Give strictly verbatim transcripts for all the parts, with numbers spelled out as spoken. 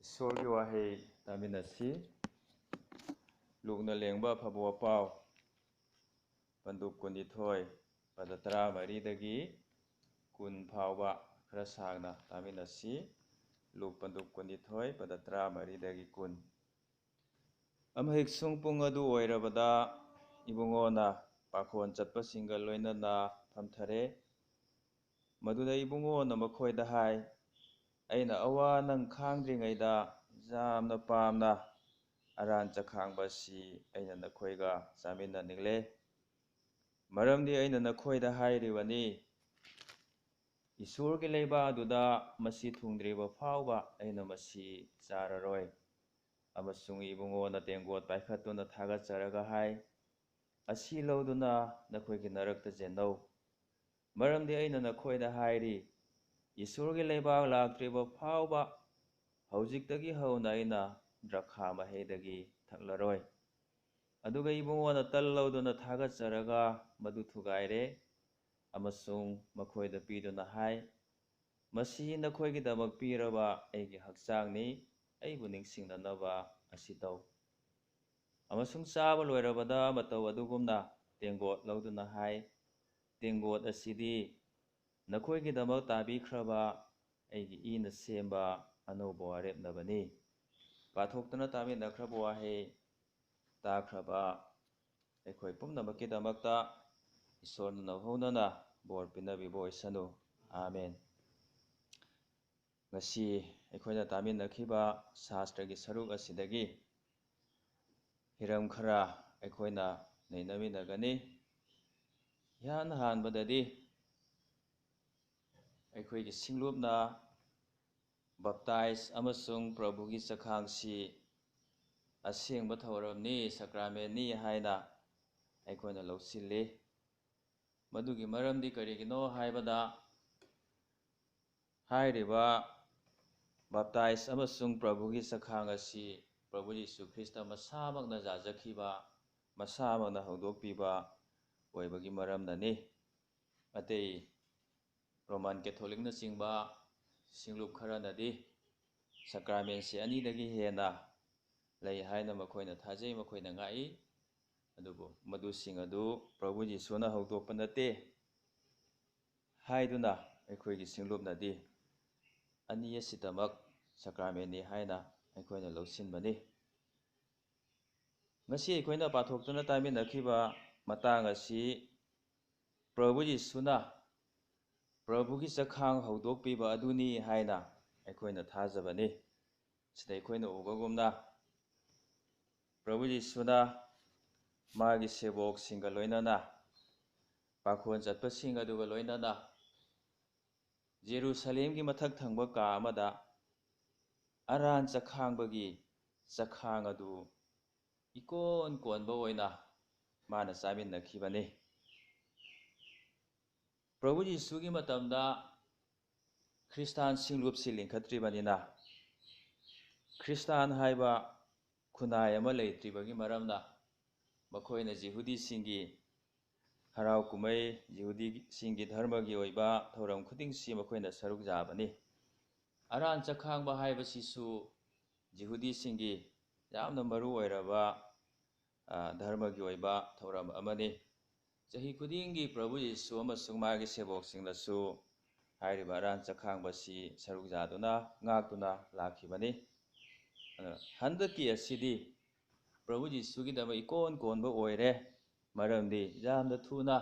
ꯏꯁꯣꯔꯒꯤ ꯋꯥꯍꯩ ꯇꯥꯃꯤꯟꯅꯁꯤ꯫ ꯂꯨꯛꯅ ꯂꯦꯡꯕ ꯑꯐꯕ ꯋꯥꯄꯥꯎ, ꯄꯟꯗꯨꯞ ꯀꯨꯟꯅꯤꯊꯣꯏ, ꯄꯗ ꯇꯔꯥꯃꯔꯤꯗꯒꯤ ꯀꯨꯟ ꯐꯥꯎꯕ ꯈꯔ ꯁꯥꯡꯅ ꯇꯥꯃꯤꯟꯅꯁꯤ꯫ ꯂꯨꯛ ꯄꯟꯗꯨꯞ ꯀꯨꯟꯅꯤꯊꯣꯏ, ꯄꯗ ꯇꯔꯥꯃꯔꯤꯗꯒꯤ ꯀꯨꯟ꯫ ꯑꯃꯍꯤꯛꯁꯨꯡ ꯄꯨꯡ ꯑꯗꯨ ꯑꯣꯏꯔꯕꯗ ꯏꯕꯨꯡꯉꯣꯅ ꯄꯥꯈꯣꯟ ꯆꯠꯄꯁꯤꯡꯒ ꯂꯣꯏꯅꯅ ꯐꯝꯊꯔꯦ꯫ ꯃꯗꯨꯗ ꯏꯕꯨꯡꯉꯣꯅ ꯃꯈꯣꯏꯗ ꯍꯥꯏ, "ꯑꯩꯅ ꯑꯋꯥ ꯅꯪ ꯈꯥꯡꯗ꯭ꯔꯤꯉꯩꯗ ꯌꯥꯝꯅ ꯄꯥꯝꯅ ꯑꯔꯥꯟ ꯆꯈꯥꯡꯕ ꯑꯁꯤ ꯑꯩꯅ ꯅꯈꯣꯏꯒ ꯆꯥꯃꯤꯟꯅꯅꯤꯡꯂꯦ꯫ ꯃꯔꯝꯗꯤ ꯑꯩꯅ ꯅꯈꯣꯏꯗ ꯍꯥꯏꯔꯤꯕꯅꯤ, ꯏꯁꯣꯔꯒꯤ ꯂꯩꯕꯥꯛ ꯑꯗꯨꯗ ꯃꯁꯤ ꯊꯨꯡꯗ꯭ꯔꯤꯕ ꯐꯥꯎꯕ ꯑꯩꯅ ꯃꯁꯤ ꯆꯥꯔꯔꯣꯏ꯫" ꯑꯃꯁꯨꯡ ꯏꯕꯨꯡꯉꯣꯅ ꯇꯦꯡꯒꯣꯠ ꯄꯥꯏꯈꯠꯇꯨꯅ ꯊꯥꯒꯠꯆꯔꯒ ꯍꯥꯏ, "ꯑꯁꯤ ꯂꯧꯗꯨꯅ ꯅꯈꯣꯏꯒꯤ ꯅꯔꯛꯇ ꯆꯦꯟꯅꯧ꯫ ꯃꯔꯝꯗꯤ ꯑꯩꯅ ꯅꯈꯣꯏꯗ ꯍꯥꯏꯔꯤ, ꯏꯁꯣꯔꯒꯤ ꯂꯩꯕꯥꯛ ꯂꯥꯛꯇ꯭ꯔꯤꯕ ꯐꯥꯎꯕ ꯍꯧꯖꯤꯛꯇꯒꯤ ꯍꯧꯅ ꯑꯩꯅ ꯗ꯭ꯔꯈꯥ ꯃꯍꯩꯗꯒꯤ ꯊꯛꯂꯔꯣꯏ꯫" ꯑꯗꯨꯒ ꯏꯕꯨꯡꯉꯣꯅ ꯇꯜ ꯂꯧꯗꯨꯅ ꯊꯥꯒꯠꯆꯔꯒ ꯃꯗꯨ ꯊꯨꯒꯥꯏꯔꯦ ꯑꯃꯁꯨꯡ ꯃꯈꯣꯏꯗ ꯄꯤꯗꯨꯅ ꯍꯥꯏ, "ꯃꯁꯤ ꯅꯈꯣꯏꯒꯤꯗꯃꯛ ꯄꯤꯔꯕ ꯑꯩꯒꯤ ꯍꯛꯆꯥꯡꯅꯤ, ꯑꯩꯕꯨ ꯅꯤꯡꯁꯤꯡꯅꯅꯕ ꯑꯁꯤ ꯇꯧ꯫" ꯑꯃꯁꯨꯡ ꯆꯥꯕ ꯂꯣꯏꯔꯕꯗ ꯃꯇꯧ ꯑꯗꯨꯒꯨꯝꯅ ꯇꯦꯡꯒꯣꯠ ꯂꯧꯗꯨꯅ ꯍꯥꯏ, "ꯇꯦꯡꯒꯣꯠ ꯑꯁꯤꯗꯤ ꯅꯈꯣꯏꯒꯤꯗꯃꯛ ꯇꯥꯕꯤꯈ꯭ꯔꯕ ꯑꯩꯒꯤ ꯏꯅ ꯁꯦꯝꯕ ꯑꯅꯧꯕ ꯋꯥꯔꯦꯞꯅꯕꯅꯤ꯫" ꯄꯥꯊꯣꯛꯇꯨꯅ ꯇꯥꯃꯤꯟꯅꯈ꯭ꯔꯕ ꯋꯥꯍꯩ ꯇꯥꯈ꯭ꯔꯕ ꯑꯩꯈꯣꯏ ꯄꯨꯝꯅꯃꯛꯀꯤꯗꯃꯛꯇ ꯏꯁꯣꯔꯅ ꯅꯧꯍꯧꯅꯅ ꯕꯣꯔ ꯄꯤꯅꯕꯤꯕ ꯑꯣꯏꯁꯅꯨ꯫ ꯑꯥꯃꯦꯟ꯫ ꯉꯁꯤ ꯑꯩꯈꯣꯏꯅ ꯇꯥꯃꯤꯟꯅꯈꯤꯕ ꯁꯥꯁꯇ꯭ꯔꯒꯤ ꯁꯔꯨꯛ ꯑꯁꯤꯗꯒꯤ ꯍꯤꯔꯝ ꯈꯔ ꯑꯩꯈꯣꯏꯅ ꯅꯩꯅꯃꯤꯟꯅꯒꯅꯤ꯫ ꯏꯍꯥꯟ ꯍꯥꯟꯕꯗꯗꯤ ꯑꯩꯈꯣꯏꯒꯤ ꯁꯤꯡꯂꯨꯞꯅ ꯕꯞꯇꯥꯏꯖ ꯑꯃꯁꯨꯡ ꯄ꯭ꯔꯚꯨꯒꯤ ꯆꯈꯥꯡꯁꯤ ꯑꯁꯦꯡꯕ ꯊꯧꯔꯝꯅꯤ, ꯁꯀ꯭ꯔꯥꯃꯦꯟꯅꯤ ꯍꯥꯏꯅ ꯑꯩꯈꯣꯏꯅ ꯂꯧꯁꯤꯜꯂꯤ꯫ ꯃꯗꯨꯒꯤ ꯃꯔꯝꯗꯤ ꯀꯔꯤꯒꯤꯅꯣ ꯍꯥꯏꯕꯗ, ꯍꯥꯏꯔꯤꯕ ꯕꯞꯇꯥꯏꯖ ꯑꯃꯁꯨꯡ ꯄ꯭ꯔꯚꯨꯒꯤ ꯆꯈꯥꯡ ꯑꯁꯤ ꯄ꯭ꯔꯚꯨ ꯌꯤꯁꯨ ꯈ꯭ꯔꯤꯁꯇ ꯃꯁꯥꯃꯛꯅ ꯌꯥꯖꯈꯤꯕ, ꯃꯁꯥꯃꯛꯅ ꯍꯧꯗꯣꯛꯄꯤꯕ ꯑꯣꯏꯕꯒꯤ ꯃꯔꯝꯅꯅꯤ꯫ ꯑꯇꯩ ꯔꯣꯃꯥꯟ ꯀꯦꯊꯣꯂꯤꯛꯅꯆꯤꯡꯕ ꯁꯤꯡꯂꯨꯞ ꯈꯔꯅꯗꯤ ꯁꯀ꯭ꯔꯥꯃꯦꯟꯁꯤ ꯑꯅꯤꯗꯒꯤ ꯍꯦꯟꯅ ꯂꯩ ꯍꯥꯏꯅ ꯃꯈꯣꯏꯅ ꯊꯥꯖꯩ, ꯃꯈꯣꯏꯅ ꯉꯥꯛꯏ꯫ ꯑꯗꯨꯕꯨ ꯃꯗꯨꯁꯤꯡ ꯑꯗꯨ ꯄ꯭ꯔꯚꯨ ꯖꯤꯁꯨꯅ ꯍꯧꯗꯣꯛꯄ ꯅꯠꯇꯦ ꯍꯥꯏꯗꯨꯅ ꯑꯩꯈꯣꯏꯒꯤ ꯁꯤꯡꯂꯨꯞꯅꯗꯤ ꯑꯅꯤ ꯑꯁꯤꯗꯃꯛ ꯁꯀ꯭ꯔꯥꯃꯦꯟꯅꯤ ꯍꯥꯏꯅ ꯑꯩꯈꯣꯏꯅ ꯂꯧꯁꯤꯟꯕꯅꯤ꯫ ꯉꯁꯤ ꯑꯩꯈꯣꯏꯅ ꯄꯥꯊꯣꯛꯇꯨꯅ ꯇꯥꯃꯤꯟꯅꯈꯤꯕ ꯃꯇꯥꯡ ꯑꯁꯤ ꯄ꯭ꯔꯚꯨ ꯖꯤꯁꯨꯅ ꯄ꯭ꯔꯚꯨꯒꯤ ꯆꯈꯥꯡ ꯍꯧꯗꯣꯛꯄꯤꯕ ꯑꯗꯨꯅꯤ ꯍꯥꯏꯅ ꯑꯩꯈꯣꯏꯅ ꯊꯥꯖꯕꯅꯤ꯫ ꯁꯤꯗ ꯑꯩꯈꯣꯏꯅ ꯎꯕꯒꯨꯝꯅ ꯄ꯭ꯔꯚꯨ ꯖꯤꯁꯨꯅ ꯃꯥꯒꯤ ꯁꯦꯕꯣꯛꯁꯤꯡꯒ ꯂꯣꯏꯅꯅ, ꯄꯥꯈꯣꯟ ꯆꯠꯄꯁꯤꯡ ꯑꯗꯨꯒ ꯂꯣꯏꯅꯅ ꯖꯦꯔꯨꯁꯂꯦꯝꯒꯤ ꯃꯊꯛ ꯊꯪꯕ ꯀꯥ ꯑꯃꯗ ꯑꯔꯥꯟ ꯆꯈꯥꯡꯕꯒꯤ ꯆꯈꯥꯡ ꯑꯗꯨ ꯏꯀꯣꯟ ꯀꯣꯟꯕ ꯑꯣꯏꯅ ꯃꯥꯅ ꯆꯥꯃꯤꯟꯅꯈꯤꯕꯅꯤ꯫ ꯄ꯭ꯔꯚꯨ ꯖꯤꯁꯨꯒꯤ ꯃꯇꯝꯗ ꯈ꯭ꯔꯤꯁꯇꯥꯟ ꯁꯤꯡꯂꯨꯞꯁꯤ ꯂꯤꯡꯈꯠꯇ꯭ꯔꯤꯕꯅꯤꯅ, ꯈ꯭ꯔꯤꯁꯇꯥꯟ ꯍꯥꯏꯕ ꯈꯨꯟꯅꯥꯏ ꯑꯃ ꯂꯩꯇ꯭ꯔꯤꯕꯒꯤ ꯃꯔꯝꯅ, ꯃꯈꯣꯏꯅ ꯖꯤꯍꯨꯗꯤꯁꯤꯡꯒꯤ ꯍꯔꯥꯎ ꯀꯨꯝꯍꯩ, ꯖꯤꯍꯨꯗꯤꯁꯤꯡꯒꯤ ꯙꯔꯃꯒꯤ ꯑꯣꯏꯕ ꯊꯧꯔꯝ ꯈꯨꯗꯤꯡꯁꯤ ꯃꯈꯣꯏꯅ ꯁꯔꯨꯛ ꯌꯥꯕꯅꯤ꯫ ꯑꯔꯥꯟ ꯆꯈꯥꯡꯕ ꯍꯥꯏꯕꯁꯤꯁꯨ ꯖꯤꯍꯨꯗꯤꯁꯤꯡꯒꯤ ꯌꯥꯝꯅ ꯃꯔꯨ ꯑꯣꯏꯔꯕ, ꯑ, ꯙꯔꯃꯒꯤ ꯑꯣꯏꯕ ꯊꯧꯔꯝ ꯑꯃꯅꯤ꯫ ꯆꯍꯤ ꯈꯨꯗꯤꯡꯒꯤ ꯄ꯭ꯔꯚꯨ ꯌꯤꯁꯨ ꯑꯃꯁꯨꯡ ꯃꯥꯒꯤ ꯁꯦꯕꯣꯛꯁꯤꯡꯅꯁꯨ ꯍꯥꯏꯔꯤꯕ ꯑꯔꯥꯟ ꯆꯈꯥꯡꯕꯁꯤ ꯁꯔꯨꯛ ꯌꯥꯗꯨꯅ ꯉꯥꯛꯇꯨꯅ ꯂꯥꯛꯈꯤꯕꯅꯤ꯫ ꯑꯗꯨꯅ ꯍꯟꯗꯛꯀꯤ ꯑꯁꯤꯗꯤ ꯄ꯭ꯔꯚꯨ ꯖꯤꯁꯨꯒꯤꯗꯃꯛ ꯏꯀꯣꯟ ꯀꯣꯟꯕ ꯑꯣꯏꯔꯦ, ꯃꯔꯝꯗꯤ ꯌꯥꯝꯅ ꯊꯨꯅ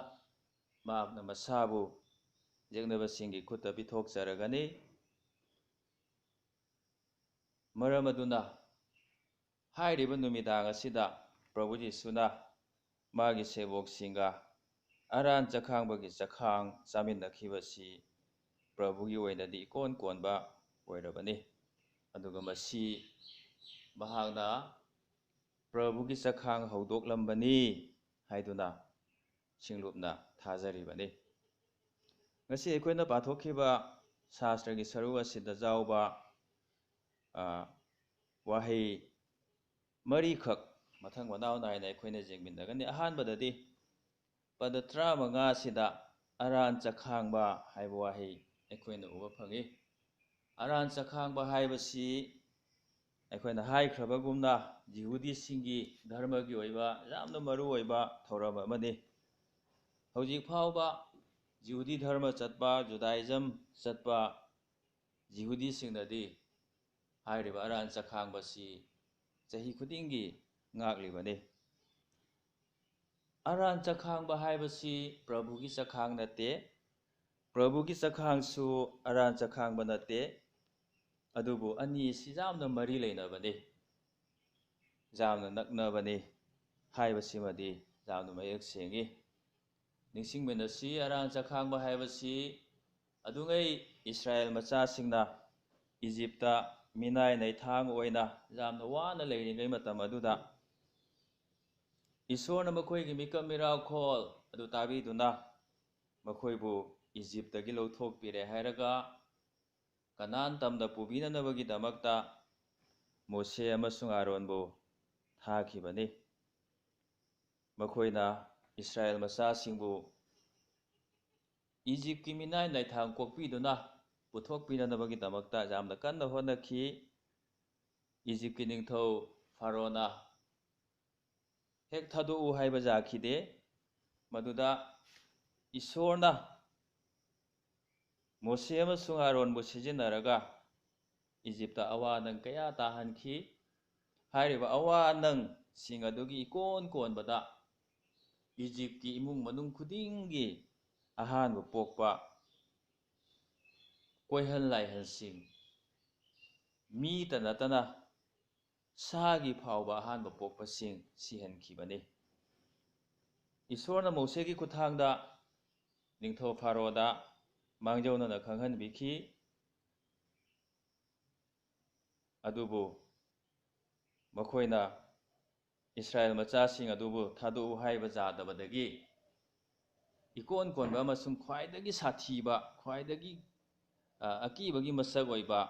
ꯃꯍꯥꯛꯅ ꯃꯁꯥꯕꯨ ꯌꯦꯛꯅꯕꯁꯤꯡꯒꯤ ꯈꯨꯠꯇ ꯄꯤꯊꯣꯛꯆꯔꯒꯅꯤ꯫ ꯃꯔꯝ ꯑꯗꯨꯅ ꯍꯥꯏꯔꯤꯕ ꯅꯨꯃꯤꯗꯥꯡ ꯑꯁꯤꯗ ꯄ꯭ꯔꯚꯨ ꯖꯤꯁꯨꯅ ꯃꯥꯒꯤ ꯁꯦꯕꯣꯛꯁꯤꯡꯒ ꯑꯔꯥꯟ ꯆꯈꯥꯡꯕꯒꯤ ꯆꯈꯥꯡ ꯆꯥꯃꯤꯟꯅꯈꯤꯕꯁꯤ ꯄ꯭ꯔꯚꯨꯒꯤ ꯑꯣꯏꯅꯗꯤ ꯏꯀꯣꯟ ꯀꯣꯟꯕ ꯑꯣꯏꯔꯕꯅꯤ꯫ ꯑꯗꯨꯒ ꯃꯁꯤ ꯃꯍꯥꯛꯅ ꯄ꯭ꯔꯚꯨꯒꯤ ꯆꯈꯥꯡ ꯍꯧꯗꯣꯛꯂꯝꯕꯅꯤ ꯍꯥꯏꯗꯨꯅ ꯁꯤꯡꯂꯨꯞꯅ ꯊꯥꯖꯔꯤꯕꯅꯤ꯫ ꯉꯁꯤ ꯑꯩꯈꯣꯏꯅ ꯄꯥꯊꯣꯛꯈꯤꯕ ꯁꯥꯁꯇ꯭ꯔꯒꯤ ꯁꯔꯨꯛ ꯑꯁꯤꯗ ꯌꯥꯎꯕ, ꯑ, ꯋꯥꯍꯩ ꯃꯔꯤꯈꯛ ꯃꯊꯪ ꯃꯅꯥꯎ ꯅꯥꯏꯅ ꯑꯩꯈꯣꯏꯅ ꯌꯦꯡꯃꯤꯟꯅꯒꯅꯤ꯫ ꯑꯍꯥꯟꯕꯗꯗꯤ ꯄꯗ ꯇꯔꯥꯃꯉꯥꯁꯤꯗ ꯑꯔꯥꯟ ꯆꯈꯥꯡꯕ ꯍꯥꯏꯕ ꯋꯥꯍꯩ ꯑꯩꯈꯣꯏꯅ ꯎꯕ ꯐꯪꯏ꯫ ꯑꯔꯥꯟ ꯆꯈꯥꯡꯕ ꯍꯥꯏꯕꯁꯤ ꯑꯩꯈꯣꯏꯅ ꯍꯥꯏꯈ꯭ꯔꯕꯒꯨꯝꯅ ꯖꯤꯍꯨꯗꯤꯁꯤꯡꯒꯤ ꯙꯔꯃꯒꯤ ꯑꯣꯏꯕ ꯌꯥꯝꯅ ꯃꯔꯨ ꯑꯣꯏꯕ ꯊꯧꯔꯝ ꯑꯃꯅꯤ꯫ ꯍꯧꯖꯤꯛ ꯐꯥꯎꯕ ꯖꯤꯍꯨꯗꯤ ꯙꯔꯃ ꯆꯠꯄ, ꯖꯨꯗꯥꯏꯖꯝ ꯆꯠꯄ ꯖꯤꯍꯨꯗꯤꯁꯤꯡꯅꯗꯤ ꯍꯥꯏꯔꯤꯕ ꯑꯔꯥꯟ ꯆꯈꯥꯡꯕꯁꯤ ꯆꯍꯤ ꯈꯨꯗꯤꯡꯒꯤ ꯉꯥꯛꯂꯤꯕꯅꯤ꯫ ꯑꯔꯥꯟ ꯆꯈꯥꯡꯕ ꯍꯥꯏꯕꯁꯤ ꯄ꯭ꯔꯚꯨꯒꯤ ꯆꯈꯥꯡ ꯅꯠꯇꯦ, ꯄ꯭ꯔꯚꯨꯒꯤ ꯆꯈꯥꯡꯁꯨ ꯑꯔꯥꯟ ꯆꯈꯥꯡꯕ ꯅꯠꯇꯦ, ꯑꯗꯨꯕꯨ ꯑꯅꯤꯁꯤ ꯌꯥꯝꯅ ꯃꯔꯤ ꯂꯩꯅꯕꯅꯤ, ꯌꯥꯝꯅ ꯅꯛꯅꯕꯅꯤ ꯍꯥꯏꯕꯁꯤꯃꯗꯤ ꯌꯥꯝꯅ ꯃꯌꯦꯛ ꯁꯦꯡꯏ꯫ ꯅꯤꯡꯁꯤꯡꯃꯤꯟꯅꯁꯤ, ꯑꯔꯥꯟ ꯆꯈꯥꯡꯕ ꯍꯥꯏꯕꯁꯤ ꯑꯗꯨꯉꯩ ꯏꯁꯔꯥꯌꯦꯜ ꯃꯆꯥꯁꯤꯡꯅ ꯏꯖꯤꯞꯇ ꯃꯤꯅꯥꯏ ꯅꯩꯊꯥꯡ ꯑꯣꯏꯅ ꯌꯥꯝꯅ ꯋꯥꯅ ꯂꯩꯔꯤꯉꯩ ꯃꯇꯝ ꯑꯗꯨꯗ ꯏꯁꯣꯔꯅ ꯃꯈꯣꯏꯒꯤ ꯃꯤꯀꯞ ꯃꯤꯔꯥꯎꯈꯣꯜ ꯑꯗꯨ ꯇꯥꯕꯤꯗꯨꯅ ꯃꯈꯣꯏꯕꯨ ꯏꯖꯤꯞꯇꯒꯤ ꯂꯧꯊꯣꯛꯄꯤꯔꯦ ꯍꯥꯏꯔꯒ ꯀꯅꯥꯟ ꯇꯝꯗ ꯄꯨꯕꯤꯅꯅꯕꯒꯤꯗꯃꯛꯇ ꯃꯣꯁꯦ ꯑꯃꯁꯨꯡ ꯑꯥꯔꯣꯟꯕꯨ ꯊꯥꯈꯤꯕꯅꯤ꯫ ꯃꯈꯣꯏꯅ ꯏꯁꯔꯥꯌꯦꯜ ꯃꯆꯥꯁꯤꯡꯕꯨ ꯏꯖꯤꯞꯀꯤ ꯃꯤꯅꯥꯏ ꯅꯩꯊꯥꯡ ꯀꯣꯛꯄꯤꯗꯨꯅ ꯄꯨꯊꯣꯛꯄꯤꯅꯅꯕꯒꯤꯗꯃꯛꯇ ꯌꯥꯝꯅ ꯀꯟꯅ ꯍꯣꯠꯅꯈꯤ꯫ ꯏꯖꯤꯞꯀꯤ ꯅꯤꯡꯊꯧ ꯐꯔꯣꯅ ꯍꯦꯛ ꯊꯥꯗꯣꯛꯎ ꯍꯥꯏꯕ ꯌꯥꯈꯤꯗꯦ꯫ ꯃꯗꯨꯗ ꯏꯁꯣꯔꯅ ꯃꯣꯁꯦ ꯑꯃꯁꯨꯡ ꯑꯥꯔꯣꯟꯕꯨ ꯁꯤꯖꯤꯟꯅꯔꯒ ꯏꯖꯤꯞꯇ ꯑꯋꯥ ꯑꯅꯪ ꯀꯌꯥ ꯇꯥꯍꯟꯈꯤ꯫ ꯍꯥꯏꯔꯤꯕ ꯑꯋꯥ ꯑꯅꯪꯁꯤꯡ ꯑꯗꯨꯒꯤ ꯏꯀꯣꯟ ꯀꯣꯟꯕꯗ ꯏꯖꯤꯞꯀꯤ ꯏꯃꯨꯡ ꯃꯅꯨꯡ ꯈꯨꯗꯤꯡꯒꯤ ꯑꯍꯥꯟꯕ ꯄꯣꯛꯄ ꯀꯣꯏꯍꯟ ꯂꯥꯏꯍꯟꯁꯤꯡ, ꯃꯤꯇ ꯅꯠꯇꯅ ꯁꯥꯒꯤ ꯐꯥꯎꯕ ꯑꯍꯥꯟꯕ ꯄꯣꯛꯄꯁꯤꯡ ꯁꯤꯍꯟꯈꯤꯕꯅꯤ꯫ ꯏꯁꯣꯔꯅ ꯃꯣꯁꯦꯒꯤ ꯈꯨꯠꯊꯥꯡꯗ ꯅꯤꯡꯊꯧ ꯐꯥꯔꯣꯗ ꯃꯥꯡꯖꯧꯅꯅ ꯈꯪꯍꯟꯕꯤꯈꯤ꯫ ꯑꯗꯨꯕꯨ ꯃꯈꯣꯏꯅ ꯏꯁꯔꯥꯌꯦꯜ ꯃꯆꯥꯁꯤꯡ ꯑꯗꯨꯕꯨ ꯊꯥꯗꯣꯛꯎ ꯍꯥꯏꯕ ꯌꯥꯗꯕꯗꯒꯤ ꯏꯀꯣꯟ ꯀꯣꯟꯕ ꯑꯃꯁꯨꯡ ꯈ꯭ꯋꯥꯏꯗꯒꯤ ꯁꯥꯊꯤꯕ, ꯈ꯭ꯋꯥꯏꯗꯒꯤ, ꯑ, ꯑꯀꯤꯕꯒꯤ ꯃꯁꯛ ꯑꯣꯏꯕ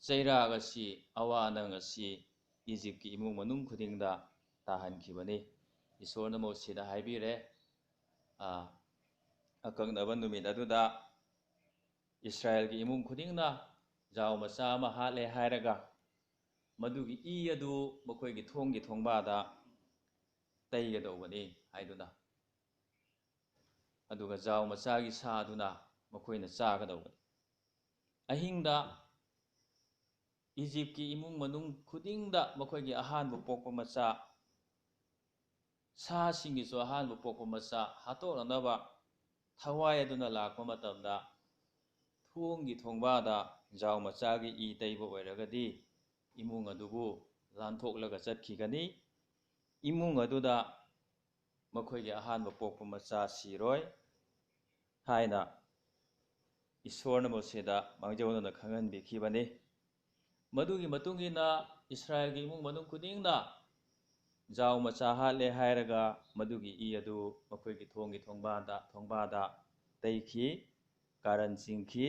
ꯆꯩꯔꯥꯛ ꯑꯁꯤ, ꯑꯋꯥ ꯑꯅꯪ ꯑꯁꯤ ꯏꯖꯤꯞꯀꯤ ꯏꯃꯨꯡ ꯃꯅꯨꯡ ꯈꯨꯗꯤꯡꯗ ꯇꯥꯍꯟꯈꯤꯕꯅꯤ꯫ ꯏꯁꯣꯔꯅ ꯃꯣꯁꯦꯗ ꯍꯥꯏꯕꯤꯔꯦ, ꯑ, ꯑꯀꯛꯅꯕ ꯅꯨꯃꯤꯠ ꯑꯗꯨꯗ ꯏꯁꯔꯥꯌꯦꯜꯒꯤ ꯏꯃꯨꯡ ꯈꯨꯗꯤꯡꯅ ꯖꯥꯎ ꯃꯆꯥ ꯑꯃ ꯍꯥꯠꯂꯦ ꯍꯥꯏꯔꯒ ꯃꯗꯨꯒꯤ ꯏ ꯑꯗꯨ ꯃꯈꯣꯏꯒꯤ ꯊꯣꯡꯒꯤ ꯊꯣꯡꯕꯥꯗ ꯇꯩꯒꯗꯧꯕꯅꯤ ꯍꯥꯏꯗꯨꯅ, ꯑꯗꯨꯒ ꯖꯥꯎ ꯃꯆꯥꯒꯤ ꯁꯥ ꯑꯗꯨꯅ ꯃꯈꯣꯏꯅ ꯆꯥꯒꯗꯧꯕꯅꯤ꯫ ꯑꯍꯤꯡꯗ ꯏꯖꯤꯞꯀꯤ ꯏꯃꯨꯡ ꯃꯅꯨꯡ ꯈꯨꯗꯤꯡꯗ ꯃꯈꯣꯏꯒꯤ ꯑꯍꯥꯟꯕ ꯄꯣꯛꯄ ꯃꯆꯥ, ꯁꯥꯁꯤꯡꯒꯤꯁꯨ ꯑꯍꯥꯟꯕ ꯄꯣꯛꯄ ꯃꯆꯥ ꯍꯥꯠꯇꯣꯛꯅꯅꯕ ꯊꯋꯥꯏ ꯑꯗꯨꯅ ꯂꯥꯛꯄ ꯃꯇꯝꯗ, ꯊꯣꯡꯒꯤ ꯊꯣꯡꯕꯥꯗ ꯖꯥꯎ ꯃꯆꯥꯒꯤ ꯏ ꯇꯩꯕ ꯑꯣꯏꯔꯒꯗꯤ, ꯏꯃꯨꯡ ꯑꯗꯨꯕꯨ ꯂꯥꯟꯊꯣꯛꯂꯒ ꯆꯠꯈꯤꯒꯅꯤ꯫ ꯏꯃꯨꯡ ꯑꯗꯨꯗ ꯃꯈꯣꯏꯒꯤ ꯑꯍꯥꯟꯕ ꯄꯣꯛꯄ ꯃꯆꯥ ꯁꯤꯔꯣꯏ ꯍꯥꯏꯅ ꯏꯁꯣꯔꯅ ꯃꯣꯁꯦꯗ ꯃꯥꯡꯖꯧꯅꯅ ꯈꯪꯍꯟꯕꯤꯈꯤꯕꯅꯤ꯫ ꯃꯗꯨꯒꯤ ꯃꯇꯨꯡ ꯏꯟꯅ ꯏꯁꯔꯥꯌꯦꯜꯒꯤ ꯏꯃꯨꯡ ꯃꯅꯨꯡ ꯈꯨꯗꯤꯡꯅ ꯖꯥꯎ ꯃꯆꯥ ꯍꯥꯠꯂꯦ ꯍꯥꯏꯔꯒ ꯃꯗꯨꯒꯤ ꯏ ꯑꯗꯨ ꯃꯈꯣꯏꯒꯤ ꯊꯣꯡꯒꯤ ꯊꯣꯡꯕꯥꯟꯗ, ꯊꯣꯡꯕꯥꯗ ꯇꯩꯈꯤ, ꯀꯥꯔꯟ ꯆꯤꯡꯈꯤ꯫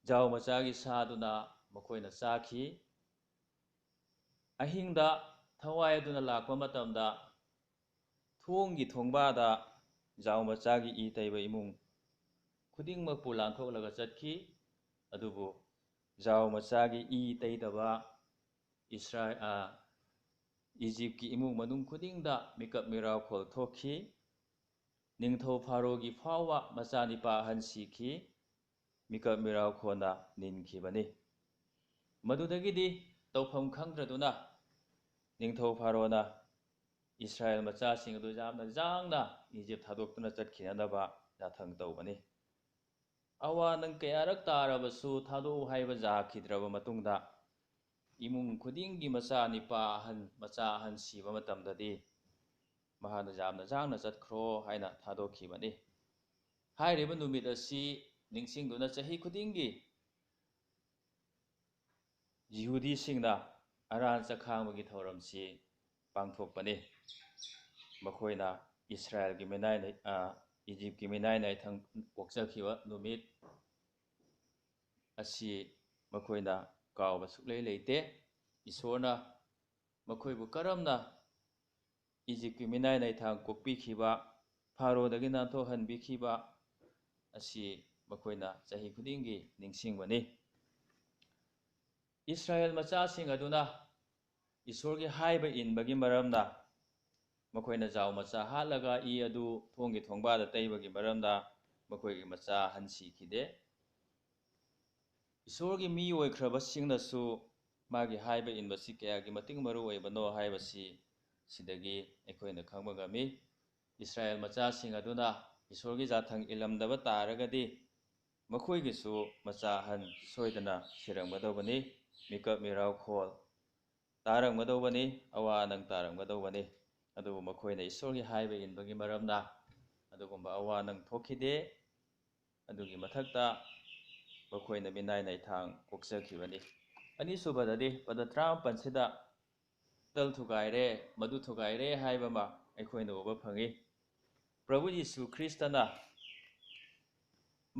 ꯖꯥꯎ ꯃꯆꯥꯒꯤ ꯁꯥꯗꯨꯅ ꯃꯈꯣꯏꯅ ꯆꯥꯈꯤ꯫ ꯑꯍꯤꯡꯗ ꯊꯋꯥꯏ ꯑꯗꯨꯅ ꯂꯥꯛꯄ ꯃꯇꯝꯗ, ꯊꯣꯡꯒꯤ ꯊꯣꯡꯕꯥꯗ ꯖꯥꯎ ꯃꯆꯥꯒꯤ ꯏ ꯇꯩꯕ ꯏꯃꯨꯡ ꯈꯨꯗꯤꯡꯃꯛꯄꯨ ꯂꯥꯟꯊꯣꯛꯂꯒ ꯆꯠꯈꯤ꯫ ꯑꯗꯨꯕꯨ ꯖꯥꯎ ꯃꯆꯥꯒꯤ ꯏ ꯇꯩꯗꯕ ꯏꯁꯔꯥ-, ꯑ, ꯏꯖꯤꯞꯀꯤ ꯏꯃꯨꯡ ꯃꯅꯨꯡ ꯈꯨꯗꯤꯡꯗ ꯃꯤꯀꯞ ꯃꯤꯔꯥꯎꯈꯣꯜ ꯊꯣꯛꯈꯤ꯫ ꯅꯤꯡꯊꯧ ꯐꯥꯔꯣꯒꯤ ꯐꯥꯎꯕ ꯃꯆꯥꯅꯤꯄꯥ ꯑꯍꯟ ꯁꯤꯈꯤ꯫ ꯃꯤꯀꯞ ꯃꯤꯔꯥꯎꯈꯣꯟꯅ ꯅꯤꯟꯈꯤꯕꯅꯤ꯫ ꯃꯗꯨꯗꯒꯤꯗꯤ ꯇꯧꯐꯝ ꯈꯪꯗ꯭ꯔꯗꯨꯅ ꯅꯤꯡꯊꯧ ꯐꯥꯔꯣꯅ ꯏꯁꯔꯥꯌꯦꯜ ꯃꯆꯥꯁꯤꯡ ꯑꯗꯨ ꯌꯥꯝꯅ ꯌꯥꯡꯅ ꯏꯖꯤꯞ ꯊꯥꯗꯣꯛꯇꯨꯅ ꯆꯠꯈꯤꯅꯅꯕ ꯌꯥꯊꯪ ꯇꯧꯕꯅꯤ꯫ ꯑꯋꯥ ꯅꯪ ꯀꯌꯥꯔꯛ ꯇꯥꯔꯕꯁꯨ ꯊꯥꯗꯣꯛꯎ ꯍꯥꯏꯕ ꯌꯥꯈꯤꯗ꯭ꯔꯕ ꯃꯇꯨꯡꯗ, ꯏꯃꯨꯡ ꯈꯨꯗꯤꯡꯒꯤ ꯃꯆꯥ ꯅꯤꯄꯥ ꯑꯍꯟ, ꯃꯆꯥ ꯑꯍꯟ ꯁꯤꯕ ꯃꯇꯝꯗꯗꯤ ꯃꯍꯥꯛꯅ ꯌꯥꯝꯅ ꯌꯥꯡꯅ ꯆꯠꯈ꯭ꯔꯣ ꯍꯥꯏꯅ ꯊꯥꯗꯣꯛꯈꯤꯕꯅꯤ꯫ ꯍꯥꯏꯔꯤꯕ ꯅꯨꯃꯤꯠ ꯑꯁꯤ ꯅꯤꯡꯁꯤꯡꯗꯨꯅ ꯆꯍꯤ ꯈꯨꯗꯤꯡꯒꯤ ꯌꯤꯍꯨꯗꯤꯁꯤꯡꯅ ꯑꯔꯥꯟ ꯆꯈꯥꯡꯕꯒꯤ ꯊꯧꯔꯝꯁꯤ ꯄꯥꯡꯊꯣꯛꯄꯅꯤ꯫ ꯃꯈꯣꯏꯅ ꯏꯁꯔꯥꯌꯦꯜꯒꯤ ꯃꯤꯅꯥꯏ ꯂꯩ-, ꯑ, ꯏꯖꯤꯞꯀꯤ ꯃꯤꯅꯥꯏ ꯅꯥꯏꯊꯪ ꯑꯣꯛꯆꯈꯤꯕ ꯅꯨꯃꯤꯠ ꯑꯁꯤ ꯃꯈꯣꯏꯅ ꯀꯥꯎꯕ ꯁꯨꯛꯂꯩ ꯂꯩꯇꯦ꯫ ꯏꯁꯣꯔꯅ ꯃꯈꯣꯏꯕꯨ ꯀꯔꯝꯅ ꯏꯖꯤꯞꯀꯤ ꯃꯤꯅꯥꯏ ꯅꯥꯏꯊꯥꯡ ꯀꯣꯛꯄꯤꯈꯤꯕ, ꯐꯥꯔꯣꯗꯒꯤ ꯅꯥꯟꯊꯣꯛꯍꯟꯕꯤꯈꯤꯕ ꯑꯁꯤ ꯃꯈꯣꯏꯅ ꯆꯍꯤ ꯈꯨꯗꯤꯡꯒꯤ ꯅꯤꯡꯁꯤꯡꯕꯅꯤ꯫ ꯏꯁꯔꯥꯌꯦꯜ ꯃꯆꯥꯁꯤꯡ ꯑꯗꯨꯅ ꯏꯁꯣꯔꯒꯤ ꯍꯥꯏꯕ ꯏꯟꯕꯒꯤ ꯃꯔꯝꯅ ꯃꯈꯣꯏꯅ ꯖꯥꯎ ꯃꯆꯥ ꯍꯥꯠꯂꯒ ꯏ ꯑꯗꯨ ꯊꯣꯡꯒꯤ ꯊꯣꯡꯕꯥꯗ ꯇꯩꯕꯒꯤ ꯃꯔꯝꯅ ꯃꯈꯣꯏꯒꯤ ꯃꯆꯥ ꯑꯍꯟ ꯁꯤꯈꯤꯗꯦ꯫ ꯏꯁꯣꯔꯒꯤ ꯃꯤ ꯑꯣꯏꯈ꯭ꯔꯕꯁꯤꯡꯅꯁꯨ ꯃꯥꯒꯤ ꯍꯥꯏꯕ ꯏꯟꯕꯁꯤ ꯀꯌꯥꯒꯤ ꯃꯇꯤꯛ ꯃꯔꯨ ꯑꯣꯏꯕꯅꯣ ꯍꯥꯏꯕꯁꯤ ꯁꯤꯗꯒꯤ ꯑꯩꯈꯣꯏꯅ ꯈꯪꯕ ꯉꯝꯃꯤ꯫ ꯏꯁꯔꯥꯌꯦꯜ ꯃꯆꯥꯁꯤꯡ ꯑꯗꯨꯅ ꯏꯁꯣꯔꯒꯤ ꯖꯥꯊꯪ ꯏꯜꯂꯝꯗꯕ ꯇꯥꯔꯒꯗꯤ ꯃꯈꯣꯏꯒꯤꯁꯨ ꯃꯆꯥ ꯑꯍꯟ ꯁꯣꯏꯗꯅ ꯁꯤꯔꯝꯒꯗꯧꯕꯅꯤ꯫ ꯃꯤꯀꯞ ꯃꯤꯔꯥꯎꯈꯣꯜ ꯇꯥꯔꯝꯒꯗꯧꯕꯅꯤ, ꯑꯋꯥ ꯑꯅꯪ ꯇꯥꯔꯝꯒꯗꯧꯕꯅꯤ꯫ ꯑꯗꯨꯕꯨ ꯃꯈꯣꯏꯅ ꯏꯁꯣꯔꯒꯤ ꯍꯥꯏꯕ ꯏꯟꯕꯒꯤ ꯃꯔꯝꯅ ꯑꯗꯨꯒꯨꯝꯕ ꯑꯋꯥ ꯑꯅꯪ ꯊꯣꯛꯈꯤꯗꯦ꯫ ꯑꯗꯨꯒꯤ ꯃꯊꯛꯇ ꯃꯈꯣꯏꯅ ꯃꯤꯅꯥꯏ ꯅꯥꯏꯊꯥꯡ ꯀꯣꯛꯆꯈꯤꯕꯅꯤ꯫ ꯑꯅꯤꯁꯨꯕꯗꯗꯤ ꯄꯗ ꯇꯔꯥꯃꯥꯄꯟꯁꯤꯗ ꯇꯜ ꯊꯨꯒꯥꯏꯔꯦ, ꯃꯗꯨ ꯊꯨꯒꯥꯏꯔꯦ ꯍꯥꯏꯕ ꯑꯃ ꯑꯩꯈꯣꯏꯅ ꯎꯕ ꯐꯪꯏ꯫ ꯄ꯭ꯔꯚꯨ ꯌꯤꯁꯨ ꯈ꯭ꯔꯤꯁꯇꯅ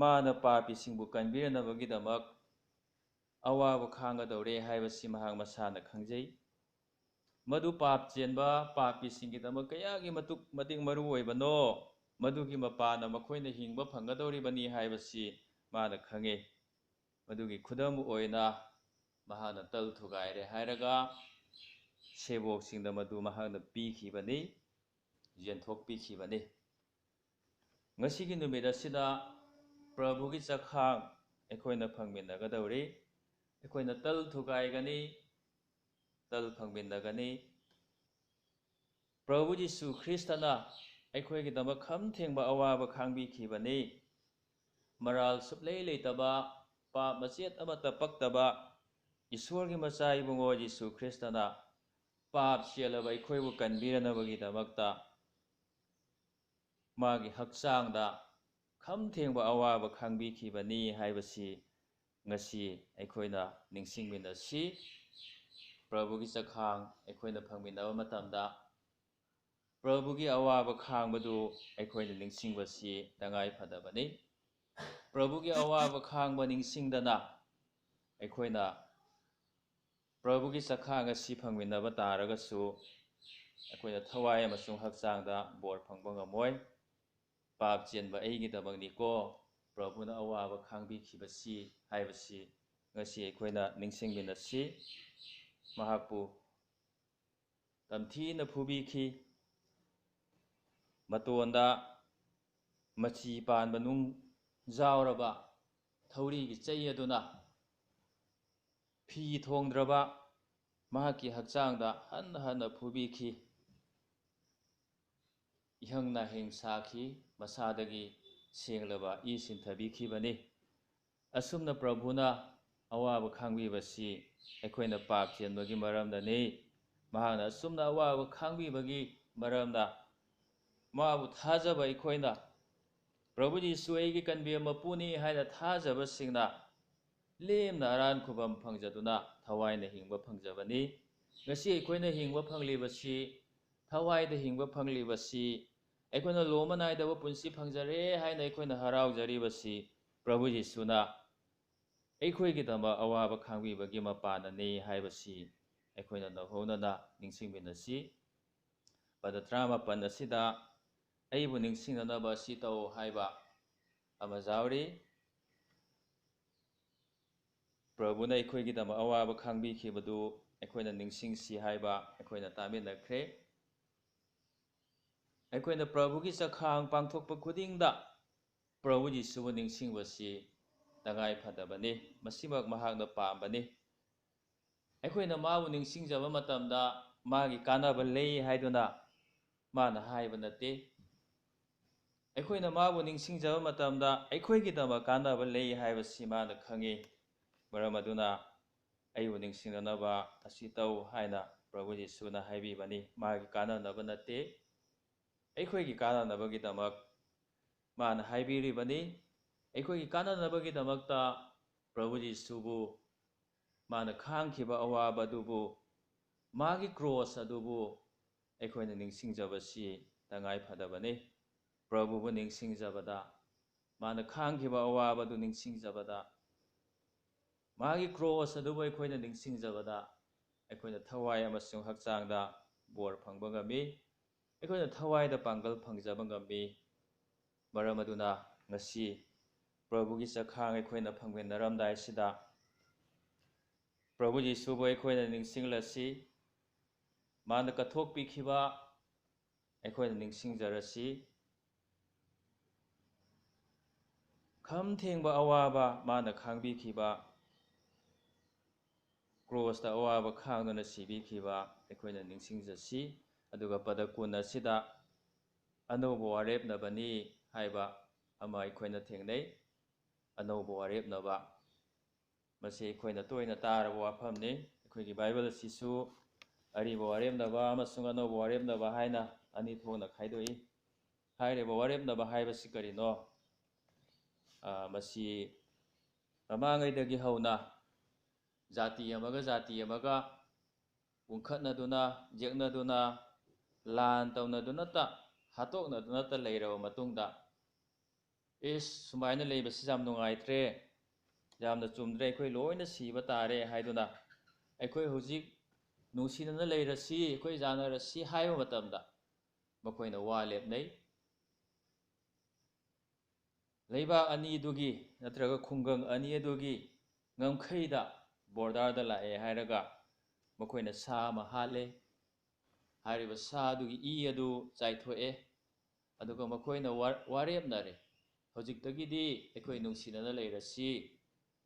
ꯃꯥꯅ ꯄꯥꯄꯤꯁꯤꯡꯕꯨ ꯀꯟꯕꯤꯔꯅꯕꯒꯤꯗꯃꯛ ꯑꯋꯥꯕ ꯈꯥꯡꯒꯗꯧꯔꯦ ꯍꯥꯏꯕꯁꯤ ꯃꯍꯥꯛ ꯃꯁꯥꯅ ꯈꯪꯖꯩ꯫ ꯃꯗꯨ ꯄꯥꯞ ꯆꯦꯟꯕ ꯄꯥꯄꯤꯁꯤꯡꯒꯤꯗꯃꯛ ꯀꯌꯥꯒꯤ ꯃꯇꯨꯛ ꯃꯇꯤꯛ ꯃꯔꯨ ꯑꯣꯏꯕꯅꯣ, ꯃꯗꯨꯒꯤ ꯃꯄꯥꯅ ꯃꯈꯣꯏꯅ ꯍꯤꯡꯕ ꯐꯪꯒꯗꯧꯔꯤꯕꯅꯤ ꯍꯥꯏꯕꯁꯤ ꯃꯥꯅ ꯈꯪꯉꯤ꯫ ꯃꯗꯨꯒꯤ ꯈꯨꯗꯝ ꯑꯣꯏꯅ ꯃꯍꯥꯛꯅ ꯇꯜ ꯊꯨꯒꯥꯏꯔꯦ ꯍꯥꯏꯔꯒ ꯁꯦꯕꯣꯛꯁꯤꯡꯗ ꯃꯗꯨ ꯃꯍꯥꯛꯅ ꯄꯤꯈꯤꯕꯅꯤ, ꯌꯦꯟꯊꯣꯛꯄꯤꯈꯤꯕꯅꯤ꯫ ꯉꯁꯤꯒꯤ ꯅꯨꯃꯤꯠ ꯑꯁꯤꯗ ꯄ꯭ꯔꯚꯨꯒꯤ ꯆꯈꯥꯡ ꯑꯩꯈꯣꯏꯅ ꯐꯪꯃꯤꯟꯅꯒꯗꯧꯔꯤ꯫ ꯑꯩꯈꯣꯏꯅ ꯇꯜ ꯊꯨꯒꯥꯏꯒꯅꯤ, ꯇꯜ ꯐꯪꯃꯤꯟꯅꯒꯅꯤ꯫ ꯄ꯭ꯔꯚꯨ ꯖꯤꯁꯨ ꯈ꯭ꯔꯤꯁꯇꯅ ꯑꯩꯈꯣꯏꯒꯤꯗꯃꯛ ꯈꯝ ꯊꯦꯡꯕ ꯑꯋꯥꯕ ꯈꯥꯡꯕꯤꯈꯤꯕꯅꯤ꯫ ꯃꯔꯥꯜ ꯁꯨꯞꯂꯩ ꯂꯩꯇꯕ, ꯄꯥꯞ ꯃꯆꯦꯠ ꯑꯃꯠꯇ ꯄꯛꯇꯕ ꯏꯁꯣꯔꯒꯤ ꯃꯆꯥ ꯏꯕꯨꯡꯉꯣ ꯖꯤꯁꯨ ꯈ꯭ꯔꯤꯁꯇꯅ ꯄꯥꯞ ꯆꯦꯜꯂꯕ ꯑꯩꯈꯣꯏꯕꯨ ꯀꯟꯕꯤꯔꯅꯕꯒꯤꯗꯃꯛꯇ ꯃꯥꯒꯤ ꯍꯛꯆꯥꯡꯗ ꯈꯝ ꯊꯦꯡꯕ ꯑꯋꯥꯕ ꯈꯥꯡꯕꯤꯈꯤꯕꯅꯤ ꯍꯥꯏꯕꯁꯤ ꯉꯁꯤ ꯑꯩꯈꯣꯏꯅ ꯅꯤꯡꯁꯤꯡꯃꯤꯟꯅꯁꯤ꯫ ꯄ꯭ꯔꯚꯨꯒꯤ ꯆꯈꯥꯡ ꯑꯩꯈꯣꯏꯅ ꯐꯪꯃꯤꯟꯅꯕ ꯃꯇꯝꯗ ꯄ꯭ꯔꯚꯨꯒꯤ ꯑꯋꯥꯕ ꯈꯥꯡꯕꯗꯨ ꯑꯩꯈꯣꯏꯅ ꯅꯤꯡꯁꯤꯡꯕꯁꯤ ꯇꯉꯥꯏ ꯐꯗꯕꯅꯤ꯫ ꯄ꯭ꯔꯚꯨꯒꯤ ꯑꯋꯥꯕ ꯈꯥꯡꯕ ꯅꯤꯡꯁꯤꯡꯗꯅ ꯑꯩꯈꯣꯏꯅ ꯄ꯭ꯔꯚꯨꯒꯤ ꯆꯈꯥꯡ ꯑꯁꯤ ꯐꯪꯃꯤꯟꯅꯕ ꯇꯥꯔꯒꯁꯨ ꯑꯩꯈꯣꯏꯅ ꯊꯋꯥꯏ ꯑꯃꯁꯨꯡ ꯍꯛꯆꯥꯡꯗ ꯕꯣꯔ ꯐꯪꯕ ꯉꯝꯃꯣꯏ꯫ ꯄꯥꯞ ꯆꯦꯟꯕ ꯑꯩꯒꯤꯗꯃꯛꯅꯤꯀꯣ, ꯄ꯭ꯔꯚꯨꯅ ꯑꯋꯥꯕ ꯈꯥꯡꯕꯤꯈꯤꯕꯁꯤ ꯍꯥꯏꯕꯁꯤ ꯉꯁꯤ ꯑꯩꯈꯣꯏꯅ ꯅꯤꯡꯁꯤꯡꯃꯤꯟꯅꯁꯤ꯫ ꯃꯍꯥꯛꯄꯨ ꯇꯝꯊꯤꯅ ꯐꯨꯕꯤꯈꯤ꯫ ꯃꯇꯣꯟꯗ ꯃꯆꯤ ꯄꯥꯟꯕ ꯅꯨꯡ ꯌꯥꯎꯔꯕ ꯊꯧꯔꯤꯒꯤ ꯆꯩ ꯑꯗꯨꯅ ꯐꯤ ꯊꯣꯡꯗ꯭ꯔꯕ ꯃꯍꯥꯛꯀꯤ ꯍꯛꯆꯥꯡꯗ ꯍꯟꯅ ꯍꯟꯅ ꯐꯨꯕꯤꯈꯤ꯫ ꯏꯍꯪ ꯅꯥꯍꯤꯡ ꯁꯥꯈꯤ, ꯃꯁꯥꯗꯒꯤ ꯁꯦꯡꯂꯕ ꯏ ꯁꯤꯟꯊꯕꯤꯈꯤꯕꯅꯤ꯫ ꯑꯁꯨꯝꯅ ꯄ꯭ꯔꯚꯨꯅ ꯑꯋꯥꯕ ꯈꯥꯡꯕꯤꯕꯁꯤ ꯑꯩꯈꯣꯏꯅ ꯄꯥꯞ ꯆꯦꯟꯕꯒꯤ ꯃꯔꯝꯗꯅꯤ꯫ ꯃꯍꯥꯛꯅ ꯑꯁꯨꯝꯅ ꯑꯋꯥꯕ ꯈꯥꯡꯕꯤꯕꯒꯤ ꯃꯔꯝꯅ ꯃꯥꯕꯨ ꯊꯥꯖꯕ ꯑꯩꯈꯣꯏꯅ, "ꯄ꯭ꯔꯚꯨ ꯖꯤꯁꯨ ꯑꯩꯒꯤ ꯀꯟꯕꯤꯕ ꯃꯄꯨꯅꯤ" ꯍꯥꯏꯅ ꯊꯥꯖꯕꯁꯤꯡꯅ ꯂꯦꯝꯅ ꯑꯔꯥꯟ ꯈꯨꯕꯝ ꯐꯪꯖꯗꯨꯅ ꯊꯋꯥꯏꯅ ꯍꯤꯡꯕ ꯐꯪꯖꯕꯅꯤ꯫ ꯉꯁꯤ ꯑꯩꯈꯣꯏꯅ ꯍꯤꯡꯕ ꯐꯪꯂꯤꯕꯁꯤ, ꯊꯋꯥꯏꯗ ꯍꯤꯡꯕ ꯐꯪꯂꯤꯕꯁꯤ, ꯑꯩꯈꯣꯏꯅ ꯂꯣꯝꯕ ꯅꯥꯏꯗꯕ ꯄꯨꯟꯁꯤ ꯐꯪꯖꯔꯦ ꯍꯥꯏꯅ ꯑꯩꯈꯣꯏꯅ ꯍꯔꯥꯎꯖꯔꯤꯕꯁꯤ ꯄ꯭ꯔꯚꯨ ꯖꯤꯁꯨꯅ ꯑꯩꯈꯣꯏꯒꯤꯗꯃꯛ ꯑꯋꯥꯕ ꯈꯥꯡꯕꯤꯕꯒꯤ ꯃꯄꯥꯟꯅꯅꯤ ꯍꯥꯏꯕꯁꯤ ꯑꯩꯈꯣꯏꯅ ꯅꯧꯍꯧꯅꯅ ꯅꯤꯡꯁꯤꯡꯃꯤꯟꯅꯁꯤ꯫ ꯄꯗ ꯇꯔꯥꯃꯥꯄꯟ ꯑꯁꯤꯗ "ꯑꯩꯕꯨ ꯅꯤꯡꯁꯤꯡꯅꯅꯕ ꯑꯁꯤ ꯇꯧ" ꯍꯥꯏꯕ ꯑꯃ ꯌꯥꯎꯔꯤ꯫ ꯄ꯭ꯔꯚꯨꯅ ꯑꯩꯈꯣꯏꯒꯤꯗꯃꯛ ꯑꯋꯥꯕ ꯈꯥꯡꯕꯤꯈꯤꯕꯗꯨ ꯑꯩꯈꯣꯏꯅ ꯅꯤꯡꯁꯤꯡꯁꯤ ꯍꯥꯏꯕ ꯑꯩꯈꯣꯏꯅ ꯇꯥꯃꯤꯟꯅꯈ꯭ꯔꯦ꯫ ꯑꯩꯈꯣꯏꯅ ꯄ꯭ꯔꯚꯨꯒꯤ ꯆꯈꯥꯡ ꯄꯥꯡꯊꯣꯛꯄ ꯈꯨꯗꯤꯡꯗ ꯄ꯭ꯔꯚꯨ ꯖꯤꯁꯨꯕꯨ ꯅꯤꯡꯁꯤꯡꯕꯁꯤ ꯇꯉꯥꯏ ꯐꯗꯕꯅꯤ꯫ ꯃꯁꯤꯃꯛ ꯃꯍꯥꯛꯅ ꯄꯥꯝꯕꯅꯤ꯫ ꯑꯩꯈꯣꯏꯅ ꯃꯥꯕꯨ ꯅꯤꯡꯁꯤꯡꯖꯕ ꯃꯇꯝꯗ ꯃꯥꯒꯤ ꯀꯥꯟꯅꯕ ꯂꯩ ꯍꯥꯏꯗꯨꯅ ꯃꯥꯅ ꯍꯥꯏꯕ ꯅꯠꯇꯦ꯫ ꯑꯩꯈꯣꯏꯅ ꯃꯥꯕꯨ ꯅꯤꯡꯁꯤꯡꯖꯕ ꯃꯇꯝꯗ ꯑꯩꯈꯣꯏꯒꯤꯗꯃꯛ ꯀꯥꯟꯅꯕ ꯂꯩ ꯍꯥꯏꯕꯁꯤ ꯃꯥꯅ ꯈꯪꯉꯤ꯫ ꯃꯔꯝ ꯑꯗꯨꯅ "ꯑꯩꯕꯨ ꯅꯤꯡꯁꯤꯡꯅꯅꯕ ꯑꯁꯤ ꯇꯧ" ꯍꯥꯏꯅ ꯄ꯭ꯔꯚꯨ ꯖꯤꯁꯨꯅ ꯍꯥꯏꯕꯤꯕꯅꯤ꯫ ꯃꯥꯒꯤ ꯀꯥꯟꯅꯅꯕ ꯅꯠꯇꯦ, ꯑꯩꯈꯣꯏꯒꯤ ꯀꯥꯟꯅꯅꯕꯒꯤꯗꯃꯛ ꯃꯥꯅ ꯍꯥꯏꯕꯤꯔꯤꯕꯅꯤ꯫ ꯑꯩꯈꯣꯏꯒꯤ ꯀꯥꯟꯅꯅꯕꯒꯤꯗꯃꯛꯇ ꯄ꯭ꯔꯚꯨ ꯖꯤꯁꯨꯕꯨ, ꯃꯥꯅ ꯈꯥꯡꯈꯤꯕ ꯑꯋꯥꯕ ꯑꯗꯨꯕꯨ, ꯃꯥꯒꯤ ꯀ꯭ꯔꯣꯁ ꯑꯗꯨꯕꯨ ꯑꯩꯈꯣꯏꯅ ꯅꯤꯡꯁꯤꯡꯖꯕꯁꯤ ꯇꯉꯥꯏ ꯐꯗꯕꯅꯤ꯫ ꯄ꯭ꯔꯚꯨꯕꯨ ꯅꯤꯡꯁꯤꯡꯖꯕꯗ, ꯃꯥꯅ ꯈꯥꯡꯈꯤꯕ ꯑꯋꯥꯕꯗꯨ ꯅꯤꯡꯁꯤꯡꯖꯕꯗ, ꯃꯥꯒꯤ ꯀ꯭ꯔꯣꯁ ꯑꯗꯨꯕꯨ ꯑꯩꯈꯣꯏꯅ ꯅꯤꯡꯁꯤꯡꯖꯕꯗ, ꯑꯩꯈꯣꯏꯅ ꯊꯋꯥꯏ ꯑꯃꯁꯨꯡ ꯍꯛꯆꯥꯡꯗ ꯕꯣꯔ ꯐꯪꯕ ꯉꯝꯃꯤ꯫ ꯑꯩꯈꯣꯏꯅ ꯊꯋꯥꯏꯗ ꯄꯥꯡꯒꯜ ꯐꯪꯖꯕ ꯉꯝꯃꯤ꯫ ꯃꯔꯝ ꯑꯗꯨꯅ ꯉꯁꯤ ꯄ꯭ꯔꯚꯨꯒꯤ ꯆꯈꯥꯡ ꯑꯩꯈꯣꯏꯅ ꯐꯪꯃꯤꯟꯅꯔꯝꯗꯥꯏꯁꯤꯗ, ꯄ꯭ꯔꯚꯨ ꯖꯤꯁꯨꯕꯨ ꯑꯩꯈꯣꯏꯅ ꯅꯤꯡꯁꯤꯡꯂꯁꯤ, ꯃꯥꯅ ꯀꯠꯊꯣꯛꯄꯤꯈꯤꯕ ꯑꯩꯈꯣꯏꯅ ꯅꯤꯡꯁꯤꯡꯖꯔꯁꯤ꯫ ꯈꯝ ꯊꯦꯡꯕ ꯑꯋꯥꯕ ꯃꯥꯅ ꯈꯥꯡꯕꯤꯈꯤꯕ, ꯀ꯭ꯔꯣꯁꯇ ꯑꯋꯥꯕ ꯈꯥꯡꯗꯨꯅ ꯁꯤꯕꯤꯈꯤꯕ ꯑꯩꯈꯣꯏꯅ ꯅꯤꯡꯁꯤꯡꯖꯁꯤ꯫ ꯑꯗꯨꯒ ꯄꯗ ꯀꯨꯟ ꯑꯁꯤꯗ ꯑꯅꯧꯕ ꯋꯥꯔꯦꯞꯅꯕꯅꯤ ꯍꯥꯏꯕ ꯑꯃ ꯑꯩꯈꯣꯏꯅ ꯊꯦꯡꯅꯩ꯫ ꯑꯅꯧꯕ ꯋꯥꯔꯦꯞꯅꯕ, ꯃꯁꯤ ꯑꯩꯈꯣꯏꯅ ꯇꯣꯏꯅ ꯇꯥꯔꯕ ꯋꯥꯐꯝꯅꯤ꯫ ꯑꯩꯈꯣꯏꯒꯤ ꯕꯥꯏꯕꯜ ꯑꯁꯤꯁꯨ ꯑꯔꯤꯕ ꯋꯥꯔꯦꯞꯅꯕ ꯑꯃꯁꯨꯡ ꯑꯅꯧꯕ ꯋꯥꯔꯦꯞꯅꯕ ꯍꯥꯏꯅ ꯑꯅꯤ ꯊꯣꯛꯅ ꯈꯥꯏꯗꯣꯛꯏ꯫ ꯍꯥꯏꯔꯤꯕ ꯋꯥꯔꯦꯞꯅꯕ ꯍꯥꯏꯕꯁꯤ ꯀꯔꯤꯅꯣ? ꯑ, ꯃꯁꯤ ꯃꯃꯥꯡꯉꯩꯗꯒꯤ ꯍꯧꯅ ꯖꯥꯇꯤ ꯑꯃꯒ ꯖꯥꯇꯤ ꯑꯃꯒ ꯎꯪꯈꯠꯅꯗꯨꯅ, ꯌꯦꯛꯅꯗꯨꯅ, ꯂꯥꯟ ꯇꯧꯅꯗꯨꯅꯇ, ꯍꯥꯠꯇꯣꯛꯅꯗꯨꯅꯇ ꯂꯩꯔꯕ ꯃꯇꯨꯡꯗ, "ꯏꯁ, ꯁꯨꯃꯥꯏꯅ ꯂꯩꯕꯁꯤ ꯌꯥꯝ ꯅꯨꯡꯉꯥꯏꯇ꯭ꯔꯦ, ꯌꯥꯝꯅ ꯆꯨꯝꯗ꯭ꯔꯦ, ꯑꯩꯈꯣꯏ ꯂꯣꯏꯅ ꯁꯤꯕ ꯇꯥꯔꯦ" ꯍꯥꯏꯗꯨꯅ, "ꯑꯩꯈꯣꯏ ꯍꯧꯖꯤꯛ ꯅꯨꯡꯁꯤꯅꯅ ꯂꯩꯔꯁꯤ, ꯑꯩꯈꯣꯏ ꯌꯥꯅꯔꯁꯤ" ꯍꯥꯏꯕ ꯃꯇꯝꯗ ꯃꯈꯣꯏꯅ ꯋꯥ ꯂꯦꯞꯅꯩ꯫ ꯂꯩꯕꯥꯛ ꯑꯅꯤꯗꯨꯒꯤ ꯅꯠꯇ꯭ꯔꯒ ꯈꯨꯡꯒꯪ ꯑꯅꯤ ꯑꯗꯨꯒꯤ ꯉꯝꯈꯩꯗ, ꯕꯣꯔꯗꯔꯗ ꯂꯥꯛꯑꯦ ꯍꯥꯏꯔꯒ ꯃꯈꯣꯏꯅ ꯁꯥ ꯑꯃ ꯍꯥꯠꯂꯦ꯫ ꯍꯥꯏꯔꯤꯕ ꯁꯥ ꯑꯗꯨꯒꯤ ꯏ ꯑꯗꯨ ꯆꯥꯏꯊꯣꯛꯑꯦ꯫ ꯑꯗꯨꯒ ꯃꯈꯣꯏꯅ ꯋꯥ-, ꯋꯥꯔꯦꯞꯅꯔꯦ, "ꯍꯧꯖꯤꯛꯇꯒꯤꯗꯤ ꯑꯩꯈꯣꯏ ꯅꯨꯡꯁꯤꯅꯅ ꯂꯩꯔꯁꯤ,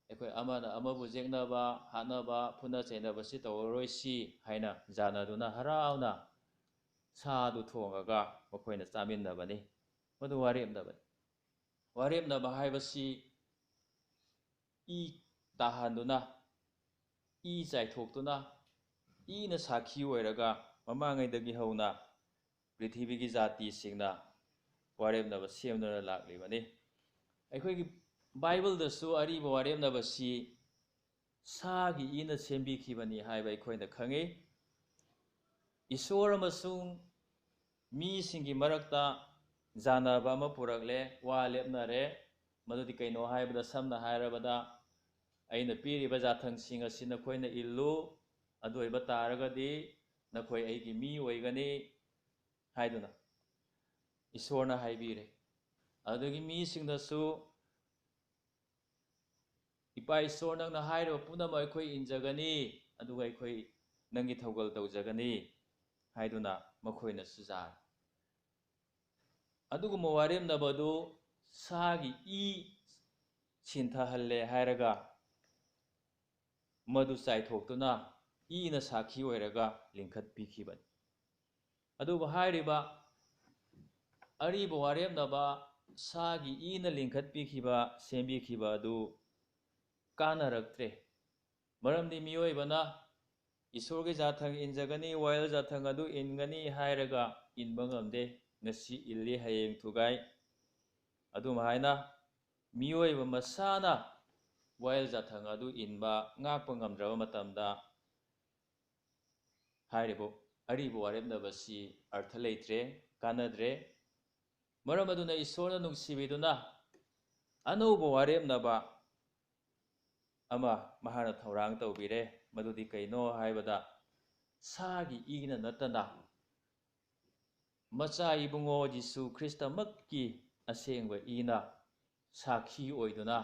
ꯑꯩꯈꯣꯏ ꯑꯃꯅ ꯑꯃꯕꯨ ꯌꯦꯛꯅꯕ, ꯍꯥꯠꯅꯕ, ꯐꯨꯅ ꯆꯩꯅꯕꯁꯤ ꯇꯧꯔꯔꯣꯏꯁꯤ" ꯍꯥꯏꯅ ꯌꯥꯅꯗꯨꯅ ꯍꯔꯥꯎꯅ ꯁꯥ ꯑꯗꯨ ꯊꯣꯡꯉꯒ ꯃꯈꯣꯏꯅ ꯆꯥꯃꯤꯟꯅꯕꯅꯤ꯫ ꯃꯗꯨ ꯋꯥꯔꯦꯞꯅꯕꯅꯤ꯫ ꯋꯥꯔꯦꯞꯅꯕ ꯍꯥꯏꯕꯁꯤ ꯏ ꯇꯥꯍꯟꯗꯨꯅ, ꯏ ꯆꯥꯏꯊꯣꯛꯇꯨꯅ, ꯏꯅ ꯁꯥꯈꯤ ꯑꯣꯏꯔꯒ ꯃꯃꯥꯡꯉꯩꯗꯒꯤ ꯍꯧꯅ ꯄ꯭ꯔꯤꯊꯤꯕꯤꯒꯤ ꯖꯥꯇꯤꯁꯤꯡꯅ ꯋꯥꯔꯦꯞꯅꯕ ꯁꯦꯝꯗꯨꯅ ꯂꯥꯛꯂꯤꯕꯅꯤ꯫ ꯑꯩꯈꯣꯏꯒꯤ ꯕꯥꯏꯕꯜꯗꯁꯨ ꯑꯔꯤꯕ ꯋꯥꯔꯦꯞꯅꯕꯁꯤ ꯁꯥꯒꯤ ꯏꯅ ꯁꯦꯝꯕꯤꯈꯤꯕꯅꯤ ꯍꯥꯏꯕ ꯑꯩꯈꯣꯏꯅ ꯈꯪꯉꯤ꯫ ꯏꯁꯣꯔ ꯑꯃꯁꯨꯡ ꯃꯤꯁꯤꯡꯒꯤ ꯃꯔꯛꯇ ꯌꯥꯅꯕ ꯑꯃ ꯄꯨꯔꯛꯂꯦ, ꯋꯥ ꯂꯦꯞꯅꯔꯦ꯫ ꯃꯗꯨꯗꯤ ꯀꯩꯅꯣ ꯍꯥꯏꯕꯗ, ꯁꯝꯅ ꯍꯥꯏꯔꯕꯗ, "ꯑꯩꯅ ꯄꯤꯔꯤꯕ ꯌꯥꯊꯪꯁꯤꯡ ꯑꯁꯤ ꯅꯈꯣꯏꯅ ꯏꯜꯂꯨ, ꯑꯗꯨ ꯑꯣꯏꯕ ꯇꯥꯔꯒꯗꯤ ꯅꯈꯣꯏ ꯑꯩꯒꯤ ꯃꯤ ꯑꯣꯏꯒꯅꯤ" ꯍꯥꯏꯗꯨꯅ ꯏꯁꯣꯔꯅ ꯍꯥꯏꯕꯤꯔꯦ꯫ ꯑꯗꯨꯗꯒꯤ ꯃꯤꯁꯤꯡꯅꯁꯨ "ꯏꯄꯥ ꯏꯁꯣꯔ, ꯅꯪꯅ ꯍꯥꯏꯔꯤꯕ ꯄꯨꯝꯅꯃꯛ ꯑꯩꯈꯣꯏ ꯏꯟꯖꯒꯅꯤ, ꯑꯗꯨꯒ ꯑꯩꯈꯣꯏ ꯅꯪꯒꯤ ꯊꯧꯒꯜ ꯇꯧꯖꯒꯅꯤ" ꯍꯥꯏꯗꯨꯅ ꯃꯈꯣꯏꯅꯁꯨ ꯌꯥꯔꯦ꯫ ꯑꯗꯨꯒꯨꯝꯕ ꯋꯥꯔꯦꯞꯅꯕ ꯑꯗꯨ ꯁꯥꯒꯤ ꯏ ꯁꯤꯟꯊꯍꯜꯂꯦ ꯍꯥꯏꯔꯒ ꯃꯗꯨ ꯆꯥꯏꯊꯣꯛꯇꯨꯅ ꯏꯅ ꯁꯥꯈꯤ ꯑꯣꯏꯔꯒ ꯂꯤꯡꯈꯠꯄꯤꯈꯤꯕꯅꯤ꯫ ꯑꯗꯨꯕꯨ ꯍꯥꯏꯔꯤꯕ ꯑꯔꯤꯕ ꯋꯥꯔꯦꯞꯅꯕ ꯁꯥꯒꯤ ꯏꯅ ꯂꯤꯡꯈꯠꯄꯤꯈꯤꯕ, ꯁꯦꯝꯕꯤꯈꯤꯕ ꯑꯗꯨ ꯀꯥꯟꯅꯔꯛꯇ꯭ꯔꯦ꯫ ꯃꯔꯝꯗꯤ ꯃꯤꯑꯣꯏꯕꯅ "ꯏꯁꯣꯔꯒꯤ ꯌꯥꯊꯪ ꯏꯟꯖꯒꯅꯤ, ꯋꯥꯌꯦꯜ ꯌꯥꯊꯪ ꯑꯗꯨ ꯏꯟꯒꯅꯤ" ꯍꯥꯏꯔꯒ ꯏꯟꯕ ꯉꯝꯗꯦ꯫ ꯉꯁꯤ ꯏꯜꯂꯤ, ꯍꯌꯦꯡ ꯊꯨꯒꯥꯏ꯫ ꯑꯗꯨꯝ ꯍꯥꯏꯅ ꯃꯤꯑꯣꯏꯕ ꯃꯁꯥꯅ ꯋꯥꯌꯦꯜ ꯌꯥꯊꯪ ꯑꯗꯨ ꯏꯟꯕ, ꯉꯥꯛꯄ ꯉꯝꯗ꯭ꯔꯕ ꯃꯇꯝꯗ ꯍꯥꯏꯔꯤꯕ ꯑꯔꯤꯕ ꯋꯥꯔꯦꯞꯅꯕꯁꯤ ꯑꯔꯊ ꯂꯩꯇ꯭ꯔꯦ, ꯀꯥꯟꯅꯗ꯭ꯔꯦ꯫ ꯃꯔꯝ ꯑꯗꯨꯅ ꯏꯁꯣꯔꯅ ꯅꯨꯡꯁꯤꯕꯤꯗꯨꯅ ꯑꯅꯧꯕ ꯋꯥꯔꯦꯞꯅꯕ ꯑꯃ ꯃꯍꯥꯛꯅ ꯊꯧꯔꯥꯡ ꯇꯧꯕꯤꯔꯦ꯫ ꯃꯗꯨꯗꯤ ꯀꯩꯅꯣ ꯍꯥꯏꯕꯗ, ꯁꯥꯒꯤ ꯏꯅ ꯅꯠꯇꯅ ꯃꯆꯥ ꯏꯕꯨꯡꯉꯣ ꯖꯤꯁꯨ ꯈ꯭ꯔꯤꯁꯇꯃꯛꯀꯤ ꯑꯁꯦꯡꯕ ꯏꯅ ꯁꯥꯈꯤ ꯑꯣꯏꯗꯨꯅ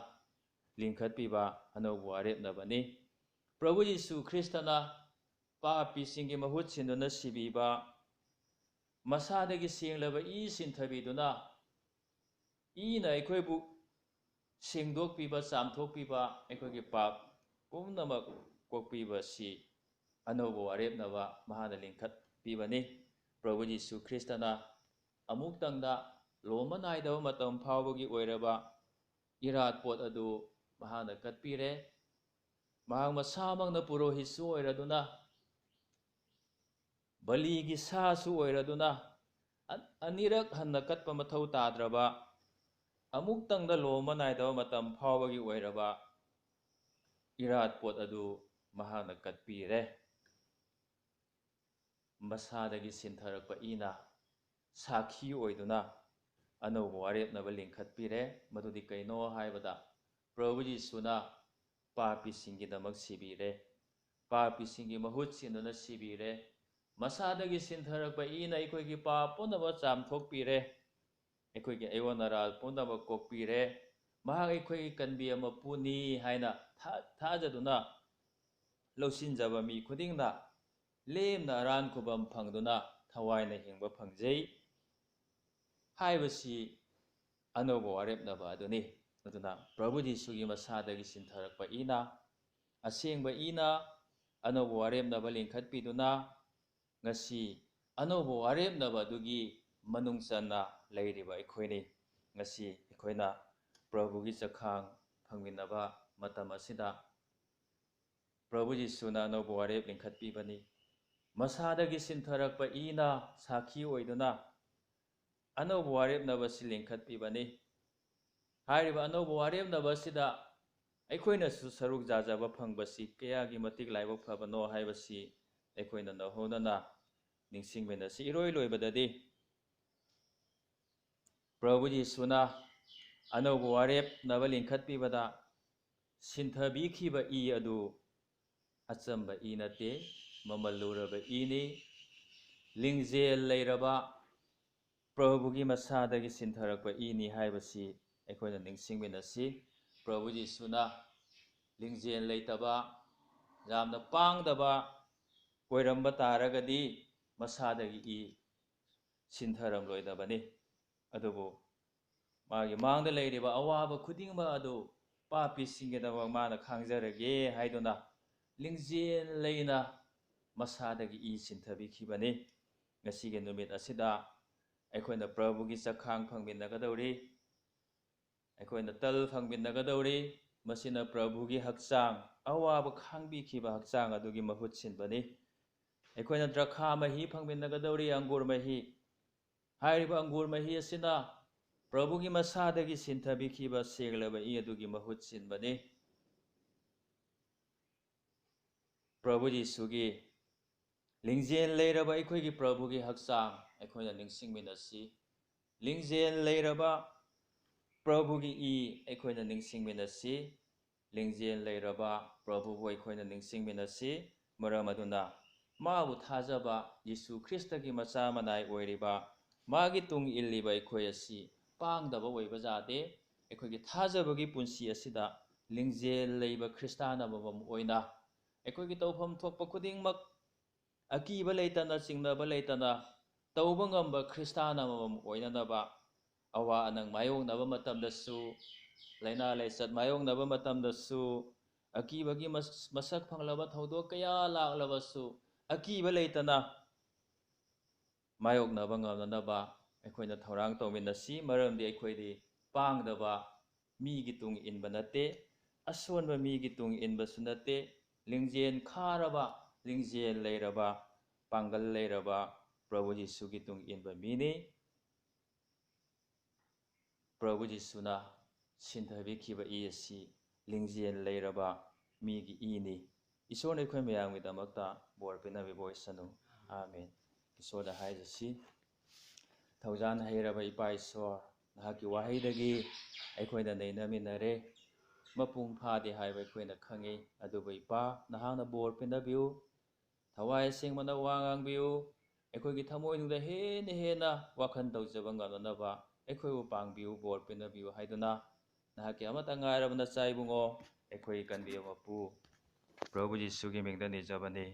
ꯂꯤꯡꯈꯠꯄꯤꯕ ꯑꯅꯧꯕ ꯋꯥꯔꯦꯞꯅꯕꯅꯤ꯫ ꯄ꯭ꯔꯚꯨ ꯖꯤꯁꯨ ꯈ꯭ꯔꯤꯁꯇꯅ ꯄꯥꯄꯤꯁꯤꯡꯒꯤ ꯃꯍꯨꯠ ꯁꯤꯟꯗꯨꯅ ꯁꯤꯕꯤꯕ, ꯃꯁꯥꯗꯒꯤ ꯁꯦꯡꯂꯕ ꯏ ꯁꯤꯟꯊꯕꯤꯗꯨꯅ ꯏꯅ ꯑꯩꯈꯣꯏꯕꯨ ꯁꯦꯡꯗꯣꯛꯄꯤꯕ, ꯆꯥꯝꯊꯣꯛꯄꯤꯕ, ꯑꯩꯈꯣꯏꯒꯤ ꯄꯥꯞ ꯄꯨꯝꯅꯃꯛ ꯀꯣꯛꯄꯤꯕꯁꯤ ꯑꯅꯧꯕ ꯋꯥꯔꯦꯞꯅꯕ ꯃꯍꯥꯛꯅ ꯂꯤꯡꯈꯠꯄꯤꯕꯅꯤ꯫ ꯄ꯭ꯔꯚꯨ ꯖꯤꯁꯨ ꯈ꯭ꯔꯤꯁꯇꯅ ꯑꯃꯨꯛꯇꯪꯗ ꯂꯣꯝꯕ ꯅꯥꯏꯗꯕ ꯃꯇꯝ ꯐꯥꯎꯕꯒꯤ ꯑꯣꯏꯔꯕ ꯏꯔꯥꯠ ꯄꯣꯠ ꯑꯗꯨ ꯃꯍꯥꯛꯅ ꯀꯠꯄꯤꯔꯦ꯫ ꯃꯍꯥꯛ ꯃꯁꯥꯃꯛꯅ ꯄꯨꯔꯣꯍꯤꯠꯁꯨ ꯑꯣꯏꯔꯗꯨꯅ, ꯕꯂꯤꯒꯤ ꯁꯥꯁꯨ ꯑꯣꯏꯔꯗꯨꯅ, ꯑ-, ꯑꯅꯤꯔꯛ ꯍꯟꯅ ꯀꯠꯄ ꯃꯊꯧ ꯇꯥꯗ꯭ꯔꯕ, ꯑꯃꯨꯛꯇꯪꯗ ꯂꯣꯝꯕ ꯅꯥꯏꯗꯕ ꯃꯇꯝ ꯐꯥꯎꯕꯒꯤ ꯑꯣꯏꯔꯕ ꯏꯔꯥꯠ ꯄꯣꯠ ꯑꯗꯨ ꯃꯍꯥꯛꯅ ꯀꯠꯄꯤꯔꯦ꯫ ꯃꯁꯥꯗꯒꯤ ꯁꯤꯟꯊꯔꯛꯄ ꯏꯅ ꯁꯥꯈꯤ ꯑꯣꯏꯗꯨꯅ ꯑꯅꯧꯕ ꯋꯥꯔꯦꯞꯅꯕ ꯂꯤꯡꯈꯠꯄꯤꯔꯦ꯫ ꯃꯗꯨꯗꯤ ꯀꯩꯅꯣ ꯍꯥꯏꯕꯗ, ꯄ꯭ꯔꯚꯨ ꯖꯤꯁꯨꯅ ꯄꯥꯄꯤꯁꯤꯡꯒꯤꯗꯃꯛ ꯁꯤꯕꯤꯔꯦ, ꯄꯥꯄꯤꯁꯤꯡꯒꯤ ꯃꯍꯨꯠ ꯁꯤꯟꯗꯨꯅ ꯁꯤꯕꯤꯔꯦ, ꯃꯁꯥꯗꯒꯤ ꯁꯤꯟꯊꯔꯛꯄ ꯏꯅ ꯑꯩꯈꯣꯏꯒꯤ ꯄꯥꯞ ꯄꯨꯝꯅꯃꯛ ꯆꯥꯝꯊꯣꯛꯄꯤꯔꯦ, ꯑꯩꯈꯣꯏꯒꯤ ꯑꯌꯣꯟ ꯑꯔꯥꯜ ꯄꯨꯝꯅꯃꯛ ꯀꯣꯛꯄꯤꯔꯦ꯫ ꯃꯍꯥꯛ ꯑꯩꯈꯣꯏꯒꯤ ꯀꯟꯕꯤ ꯃꯄꯨꯅꯤ ꯍꯥꯏꯅ ꯊꯥ-, ꯊꯥꯖꯗꯨꯅ ꯂꯧꯁꯤꯟꯖꯕ ꯃꯤ ꯈꯨꯗꯤꯡꯅ ꯂꯦꯝꯅ ꯑꯔꯥꯟ ꯈꯨꯕꯝ ꯐꯪꯗꯨꯅ ꯊꯋꯥꯏꯅ ꯍꯤꯡꯕ ꯐꯪꯖꯩ ꯍꯥꯏꯕꯁꯤ ꯑꯅꯧꯕ ꯋꯥꯔꯦꯞꯅꯕ ꯑꯗꯨꯅꯤ꯫ ꯑꯗꯨꯅ ꯄ꯭ꯔꯚꯨ ꯖꯤꯁꯨꯒꯤ ꯃꯁꯥꯗꯒꯤ ꯁꯤꯟꯊꯔꯛꯄ ꯏꯅ, ꯑꯁꯦꯡꯕ ꯏꯅ ꯑꯅꯧꯕ ꯋꯥꯔꯦꯞꯅꯕ ꯂꯤꯡꯈꯠꯄꯤꯗꯨꯅ, ꯉꯁꯤ ꯑꯅꯧꯕ ꯋꯥꯔꯦꯞꯅꯕ ꯑꯗꯨꯒꯤ ꯃꯅꯨꯡ ꯆꯟꯅ ꯂꯩꯔꯤꯕ ꯑꯩꯈꯣꯏꯅꯤ꯫ ꯉꯁꯤ ꯑꯩꯈꯣꯏꯅ ꯄ꯭ꯔꯚꯨꯒꯤ ꯆꯈꯥꯡ ꯐꯪꯃꯤꯟꯅꯕ ꯃꯇꯝ ꯑꯁꯤꯗ, ꯄ꯭ꯔꯚꯨ ꯖꯤꯁꯨꯅ ꯑꯅꯧꯕ ꯋꯥꯔꯦꯞ ꯂꯤꯡꯈꯠꯄꯤꯕꯅꯤ꯫ ꯃꯁꯥꯗꯒꯤ ꯁꯤꯟꯊꯔꯛꯄ ꯏꯅ ꯁꯥꯈꯤ ꯑꯣꯏꯗꯨꯅ ꯑꯅꯧꯕ ꯋꯥꯔꯦꯞꯅꯕ ꯑꯁꯤ ꯂꯤꯡꯈꯠꯄꯤꯕꯅꯤ꯫ ꯍꯥꯏꯔꯤꯕ ꯑꯅꯧꯕ ꯋꯥꯔꯦꯞꯅꯕ ꯑꯁꯤꯗ ꯑꯩꯈꯣꯏꯅꯁꯨ ꯁꯔꯨꯛ ꯌꯥꯖꯕ ꯐꯪꯕꯁꯤ ꯀꯌꯥꯒꯤ ꯃꯇꯤꯛ ꯂꯥꯏꯕꯛ ꯐꯕꯅꯣ ꯍꯥꯏꯕꯁꯤ ꯑꯩꯈꯣꯏꯅ ꯅꯧꯍꯧꯅꯅ ꯅꯤꯡꯁꯤꯡꯃꯤꯟꯅꯁꯤ꯫ ꯏꯔꯣꯏ ꯂꯣꯏꯕꯗꯗꯤ ꯄ꯭ꯔꯚꯨ ꯖꯤꯁꯨꯅ ꯑꯅꯧꯕ ꯋꯥꯔꯦꯞꯅꯕ ꯂꯤꯡꯈꯠꯄꯤꯕꯗ ꯁꯤꯟꯊꯕꯤꯈꯤꯕ ꯏ ꯑꯗꯨ ꯑꯆꯝꯕ ꯏ ꯅꯠꯇꯦ, ꯃꯃꯜ ꯂꯨꯔꯕ ꯏꯅꯤ꯫ ꯂꯤꯡꯖꯦꯜ ꯂꯩꯔꯕ ꯄ꯭ꯔꯚꯨꯒꯤ ꯃꯁꯥꯗꯒꯤ ꯁꯤꯟꯊꯔꯛꯄ ꯏꯅꯤ ꯍꯥꯏꯕꯁꯤ ꯑꯩꯈꯣꯏꯅ ꯅꯤꯡꯁꯤꯡꯃꯤꯟꯅꯁꯤ꯫ ꯄ꯭ꯔꯚꯨ ꯖꯤꯁꯨꯅ ꯂꯤꯡꯖꯦꯜ ꯂꯩꯇꯕ, ꯌꯥꯝꯅ ꯄꯥꯡꯗꯕ ꯑꯣꯏꯔꯝꯕ ꯇꯥꯔꯒꯗꯤ ꯃꯁꯥꯗꯒꯤ ꯏ ꯁꯤꯟꯊꯔꯝꯂꯣꯏꯗꯕꯅꯤ꯫ ꯑꯗꯨꯕꯨ ꯃꯥꯒꯤ ꯃꯥꯡꯗ ꯂꯩꯔꯤꯕ ꯑꯋꯥꯕ ꯈꯨꯗꯤꯡꯃꯛ ꯑꯗꯨ ꯄꯥꯄꯤꯁꯤꯡꯒꯤꯗꯃꯛ ꯃꯥꯅ ꯈꯥꯡꯖꯔꯒꯦ ꯍꯥꯏꯗꯨꯅ ꯂꯤꯡꯖꯦꯜ ꯂꯩꯅ ꯃꯁꯥꯗꯒꯤ ꯏ ꯁꯤꯟꯊꯕꯤꯈꯤꯕꯅꯤ꯫ ꯉꯁꯤꯒꯤ ꯅꯨꯃꯤꯠ ꯑꯁꯤꯗ ꯑꯩꯈꯣꯏꯅ ꯄ꯭ꯔꯚꯨꯒꯤ ꯆꯈꯥꯡ ꯐꯪꯃꯤꯟꯅꯒꯗꯧꯔꯤ, ꯑꯩꯈꯣꯏꯅ ꯇꯜ ꯐꯪꯃꯤꯟꯅꯒꯗꯧꯔꯤ꯫ ꯃꯁꯤꯅ ꯄ꯭ꯔꯚꯨꯒꯤ ꯍꯛꯆꯥꯡ, ꯑꯋꯥꯕ ꯈꯥꯡꯕꯤꯈꯤꯕ ꯍꯛꯆꯥꯡ ꯑꯗꯨꯒꯤ ꯃꯍꯨꯠ ꯁꯤꯟꯕꯅꯤ꯫ ꯑꯩꯈꯣꯏꯅ ꯗ꯭ꯔꯈꯥ ꯃꯍꯤ ꯐꯪꯃꯤꯟꯅꯒꯗꯧꯔꯤ, ꯑꯪꯒꯨꯔ ꯃꯍꯤ꯫ ꯍꯥꯏꯔꯤꯕ ꯑꯪꯒꯨꯔ ꯃꯍꯤ ꯑꯁꯤꯅ ꯄ꯭ꯔꯚꯨꯒꯤ ꯃꯁꯥꯗꯒꯤ ꯁꯤꯟꯊꯕꯤꯈꯤꯕ ꯁꯦꯡꯂꯕ ꯏ ꯑꯗꯨꯒꯤ ꯃꯍꯨꯠ ꯁꯤꯟꯕꯅꯤ꯫ ꯄ꯭ꯔꯚꯨ ꯖꯤꯁꯨꯒꯤ ꯂꯤꯡꯖꯦꯜ ꯂꯩꯔꯕ ꯑꯩꯈꯣꯏꯒꯤ ꯄ꯭ꯔꯚꯨꯒꯤ ꯍꯛꯆꯥꯡ ꯑꯩꯈꯣꯏꯅ ꯅꯤꯡꯁꯤꯡꯃꯤꯟꯅꯁꯤ꯫ ꯂꯤꯡꯖꯦꯜ ꯂꯩꯔꯕ ꯄ꯭ꯔꯚꯨꯒꯤ ꯏ ꯑꯩꯈꯣꯏꯅ ꯅꯤꯡꯁꯤꯡꯃꯤꯟꯅꯁꯤ꯫ ꯂꯤꯡꯖꯦꯜ ꯂꯩꯔꯕ ꯄ꯭ꯔꯚꯨꯕꯨ ꯑꯩꯈꯣꯏꯅ ꯅꯤꯡꯁꯤꯡꯃꯤꯟꯅꯁꯤ꯫ ꯃꯔꯝ ꯑꯗꯨꯅ ꯃꯥꯕꯨ ꯊꯥꯖꯕ ꯌꯤꯁꯨ ꯈ꯭ꯔꯤꯁꯇꯒꯤ ꯃꯆꯥ ꯃꯅꯥꯏ ꯑꯣꯏꯔꯤꯕ, ꯃꯥꯒꯤ ꯇꯨꯡ ꯏꯜꯂꯤꯕ ꯑꯩꯈꯣꯏ ꯑꯁꯤ ꯄꯥꯡꯗꯕ ꯑꯣꯏꯕ ꯌꯥꯗꯦ꯫ ꯑꯩꯈꯣꯏꯒꯤ ꯊꯥꯖꯕꯒꯤ ꯄꯨꯟꯁꯤ ꯑꯁꯤꯗ ꯂꯤꯡꯖꯦꯜ ꯂꯩꯕ ꯈ꯭ꯔꯤꯁꯇꯥꯟ ꯑꯃꯃꯝ ꯑꯣꯏꯅ ꯑꯩꯈꯣꯏꯒꯤ ꯇꯧꯐꯝ ꯊꯣꯛꯄ ꯈꯨꯗꯤꯡꯃꯛ ꯑꯀꯤꯕ ꯂꯩꯇꯅ, ꯆꯤꯡꯅꯕ ꯂꯩꯇꯅ, ꯇꯧꯕ ꯉꯝꯕ ꯈ꯭ꯔꯤꯁꯇꯥꯟ ꯑꯃꯃꯝ ꯑꯣꯏꯅꯅꯕ, ꯑꯋꯥ ꯑꯅꯪ ꯃꯥꯌꯣꯛꯅꯕ ꯃꯇꯝꯗꯁꯨ, ꯂꯥꯏꯅꯥ ꯂꯥꯏꯆꯠ ꯃꯥꯌꯣꯛꯅꯕ ꯃꯇꯝꯗꯁꯨ, ꯑꯀꯤꯕꯒꯤ ꯃꯁ-, ꯃꯁꯛ ꯐꯪꯂꯕ ꯊꯧꯗꯣꯛ ꯀꯌꯥ ꯂꯥꯛꯂꯕꯁꯨ, ꯑꯀꯤꯕ ꯂꯩꯇꯅ ꯃꯥꯌꯣꯛꯅꯕ ꯉꯝꯅꯅꯕ ꯑꯩꯈꯣꯏꯅ ꯊꯧꯔꯥꯡ ꯇꯧꯃꯤꯟꯅꯁꯤ꯫ ꯃꯔꯝꯗꯤ ꯑꯩꯈꯣꯏꯗꯤ ꯄꯥꯡꯗꯕ ꯃꯤꯒꯤ ꯇꯨꯡ ꯏꯟꯕ ꯅꯠꯇꯦ, ꯑꯁꯣꯟꯕ ꯃꯤꯒꯤ ꯇꯨꯡ ꯏꯟꯕꯁꯨ ꯅꯠꯇꯦ, ꯂꯤꯡꯖꯦꯜ ꯈꯥꯔꯕ, ꯂꯤꯡꯖꯦꯜ ꯂꯩꯔꯕ, ꯄꯥꯡꯒꯜ ꯂꯩꯔꯕ ꯄ꯭ꯔꯚꯨ ꯖꯤꯁꯨꯒꯤ ꯇꯨꯡ ꯏꯟꯕ ꯃꯤꯅꯤ꯫ ꯄ꯭ꯔꯚꯨ ꯖꯤꯁꯨꯅ ꯁꯤꯟꯊꯕꯤꯈꯤꯕ ꯏ ꯑꯁꯤ ꯂꯤꯡꯖꯦꯜ ꯂꯩꯔꯕ ꯃꯤꯒꯤ ꯏꯅꯤ꯫ ꯏꯁꯣꯔꯅ ꯑꯩꯈꯣꯏ ꯃꯌꯥꯝꯒꯤꯗꯃꯛꯇ ꯕꯣꯔ ꯄꯤꯅꯕꯤꯕ ꯑꯣꯏꯁꯅꯨ꯫ ꯑꯥꯃꯦꯟ꯫ ꯏꯁꯣꯔꯗ ꯍꯥꯏꯖꯁꯤ꯫ ꯊꯧꯖꯥꯜ ꯍꯩꯔꯕ ꯏꯄꯥ ꯏꯁꯣꯔ, ꯅꯍꯥꯛꯀꯤ ꯋꯥꯍꯩꯗꯒꯤ ꯑꯩꯈꯣꯏꯅ ꯅꯩꯅꯃꯤꯟꯅꯔꯦ꯫ ꯃꯄꯨꯡ ꯐꯥꯗꯦ ꯍꯥꯏꯕ ꯑꯩꯈꯣꯏꯅ ꯈꯪꯉꯤ꯫ ꯑꯗꯨꯕꯨ ꯏꯄꯥ, ꯅꯍꯥꯛꯅ ꯕꯣꯔ ꯄꯤꯅꯕꯤꯌꯨ꯫ ꯊꯋꯥꯏ ꯑꯁꯦꯡꯕꯅ ꯋꯥ ꯉꯥꯡꯕꯤꯌꯨ꯫ ꯑꯩꯈꯣꯏꯒꯤ ꯊꯃꯣꯏꯅꯨꯡꯗ ꯍꯦꯟꯅ ꯍꯦꯟꯅ ꯋꯥꯈꯜ ꯇꯧꯖꯕ ꯉꯝꯅꯅꯕ ꯑꯩꯈꯣꯏꯕꯨ ꯄꯥꯡꯕꯤꯌꯨ, ꯕꯣꯔ ꯄꯤꯅꯕꯤꯌꯨ ꯍꯥꯏꯗꯨꯅ ꯅꯍꯥꯛꯀꯤ ꯑꯃꯠꯇ ꯉꯥꯏꯔꯕ ꯅꯆꯥ ꯏꯕꯨꯡꯉꯣ, ꯑꯩꯈꯣꯏꯒꯤ ꯀꯟꯕꯤꯕ ꯃꯄꯨ ꯄ꯭ꯔꯚꯨ ꯖꯤꯁꯨꯒꯤ ꯃꯤꯡꯗ ꯅꯤꯖꯕꯅꯤ꯫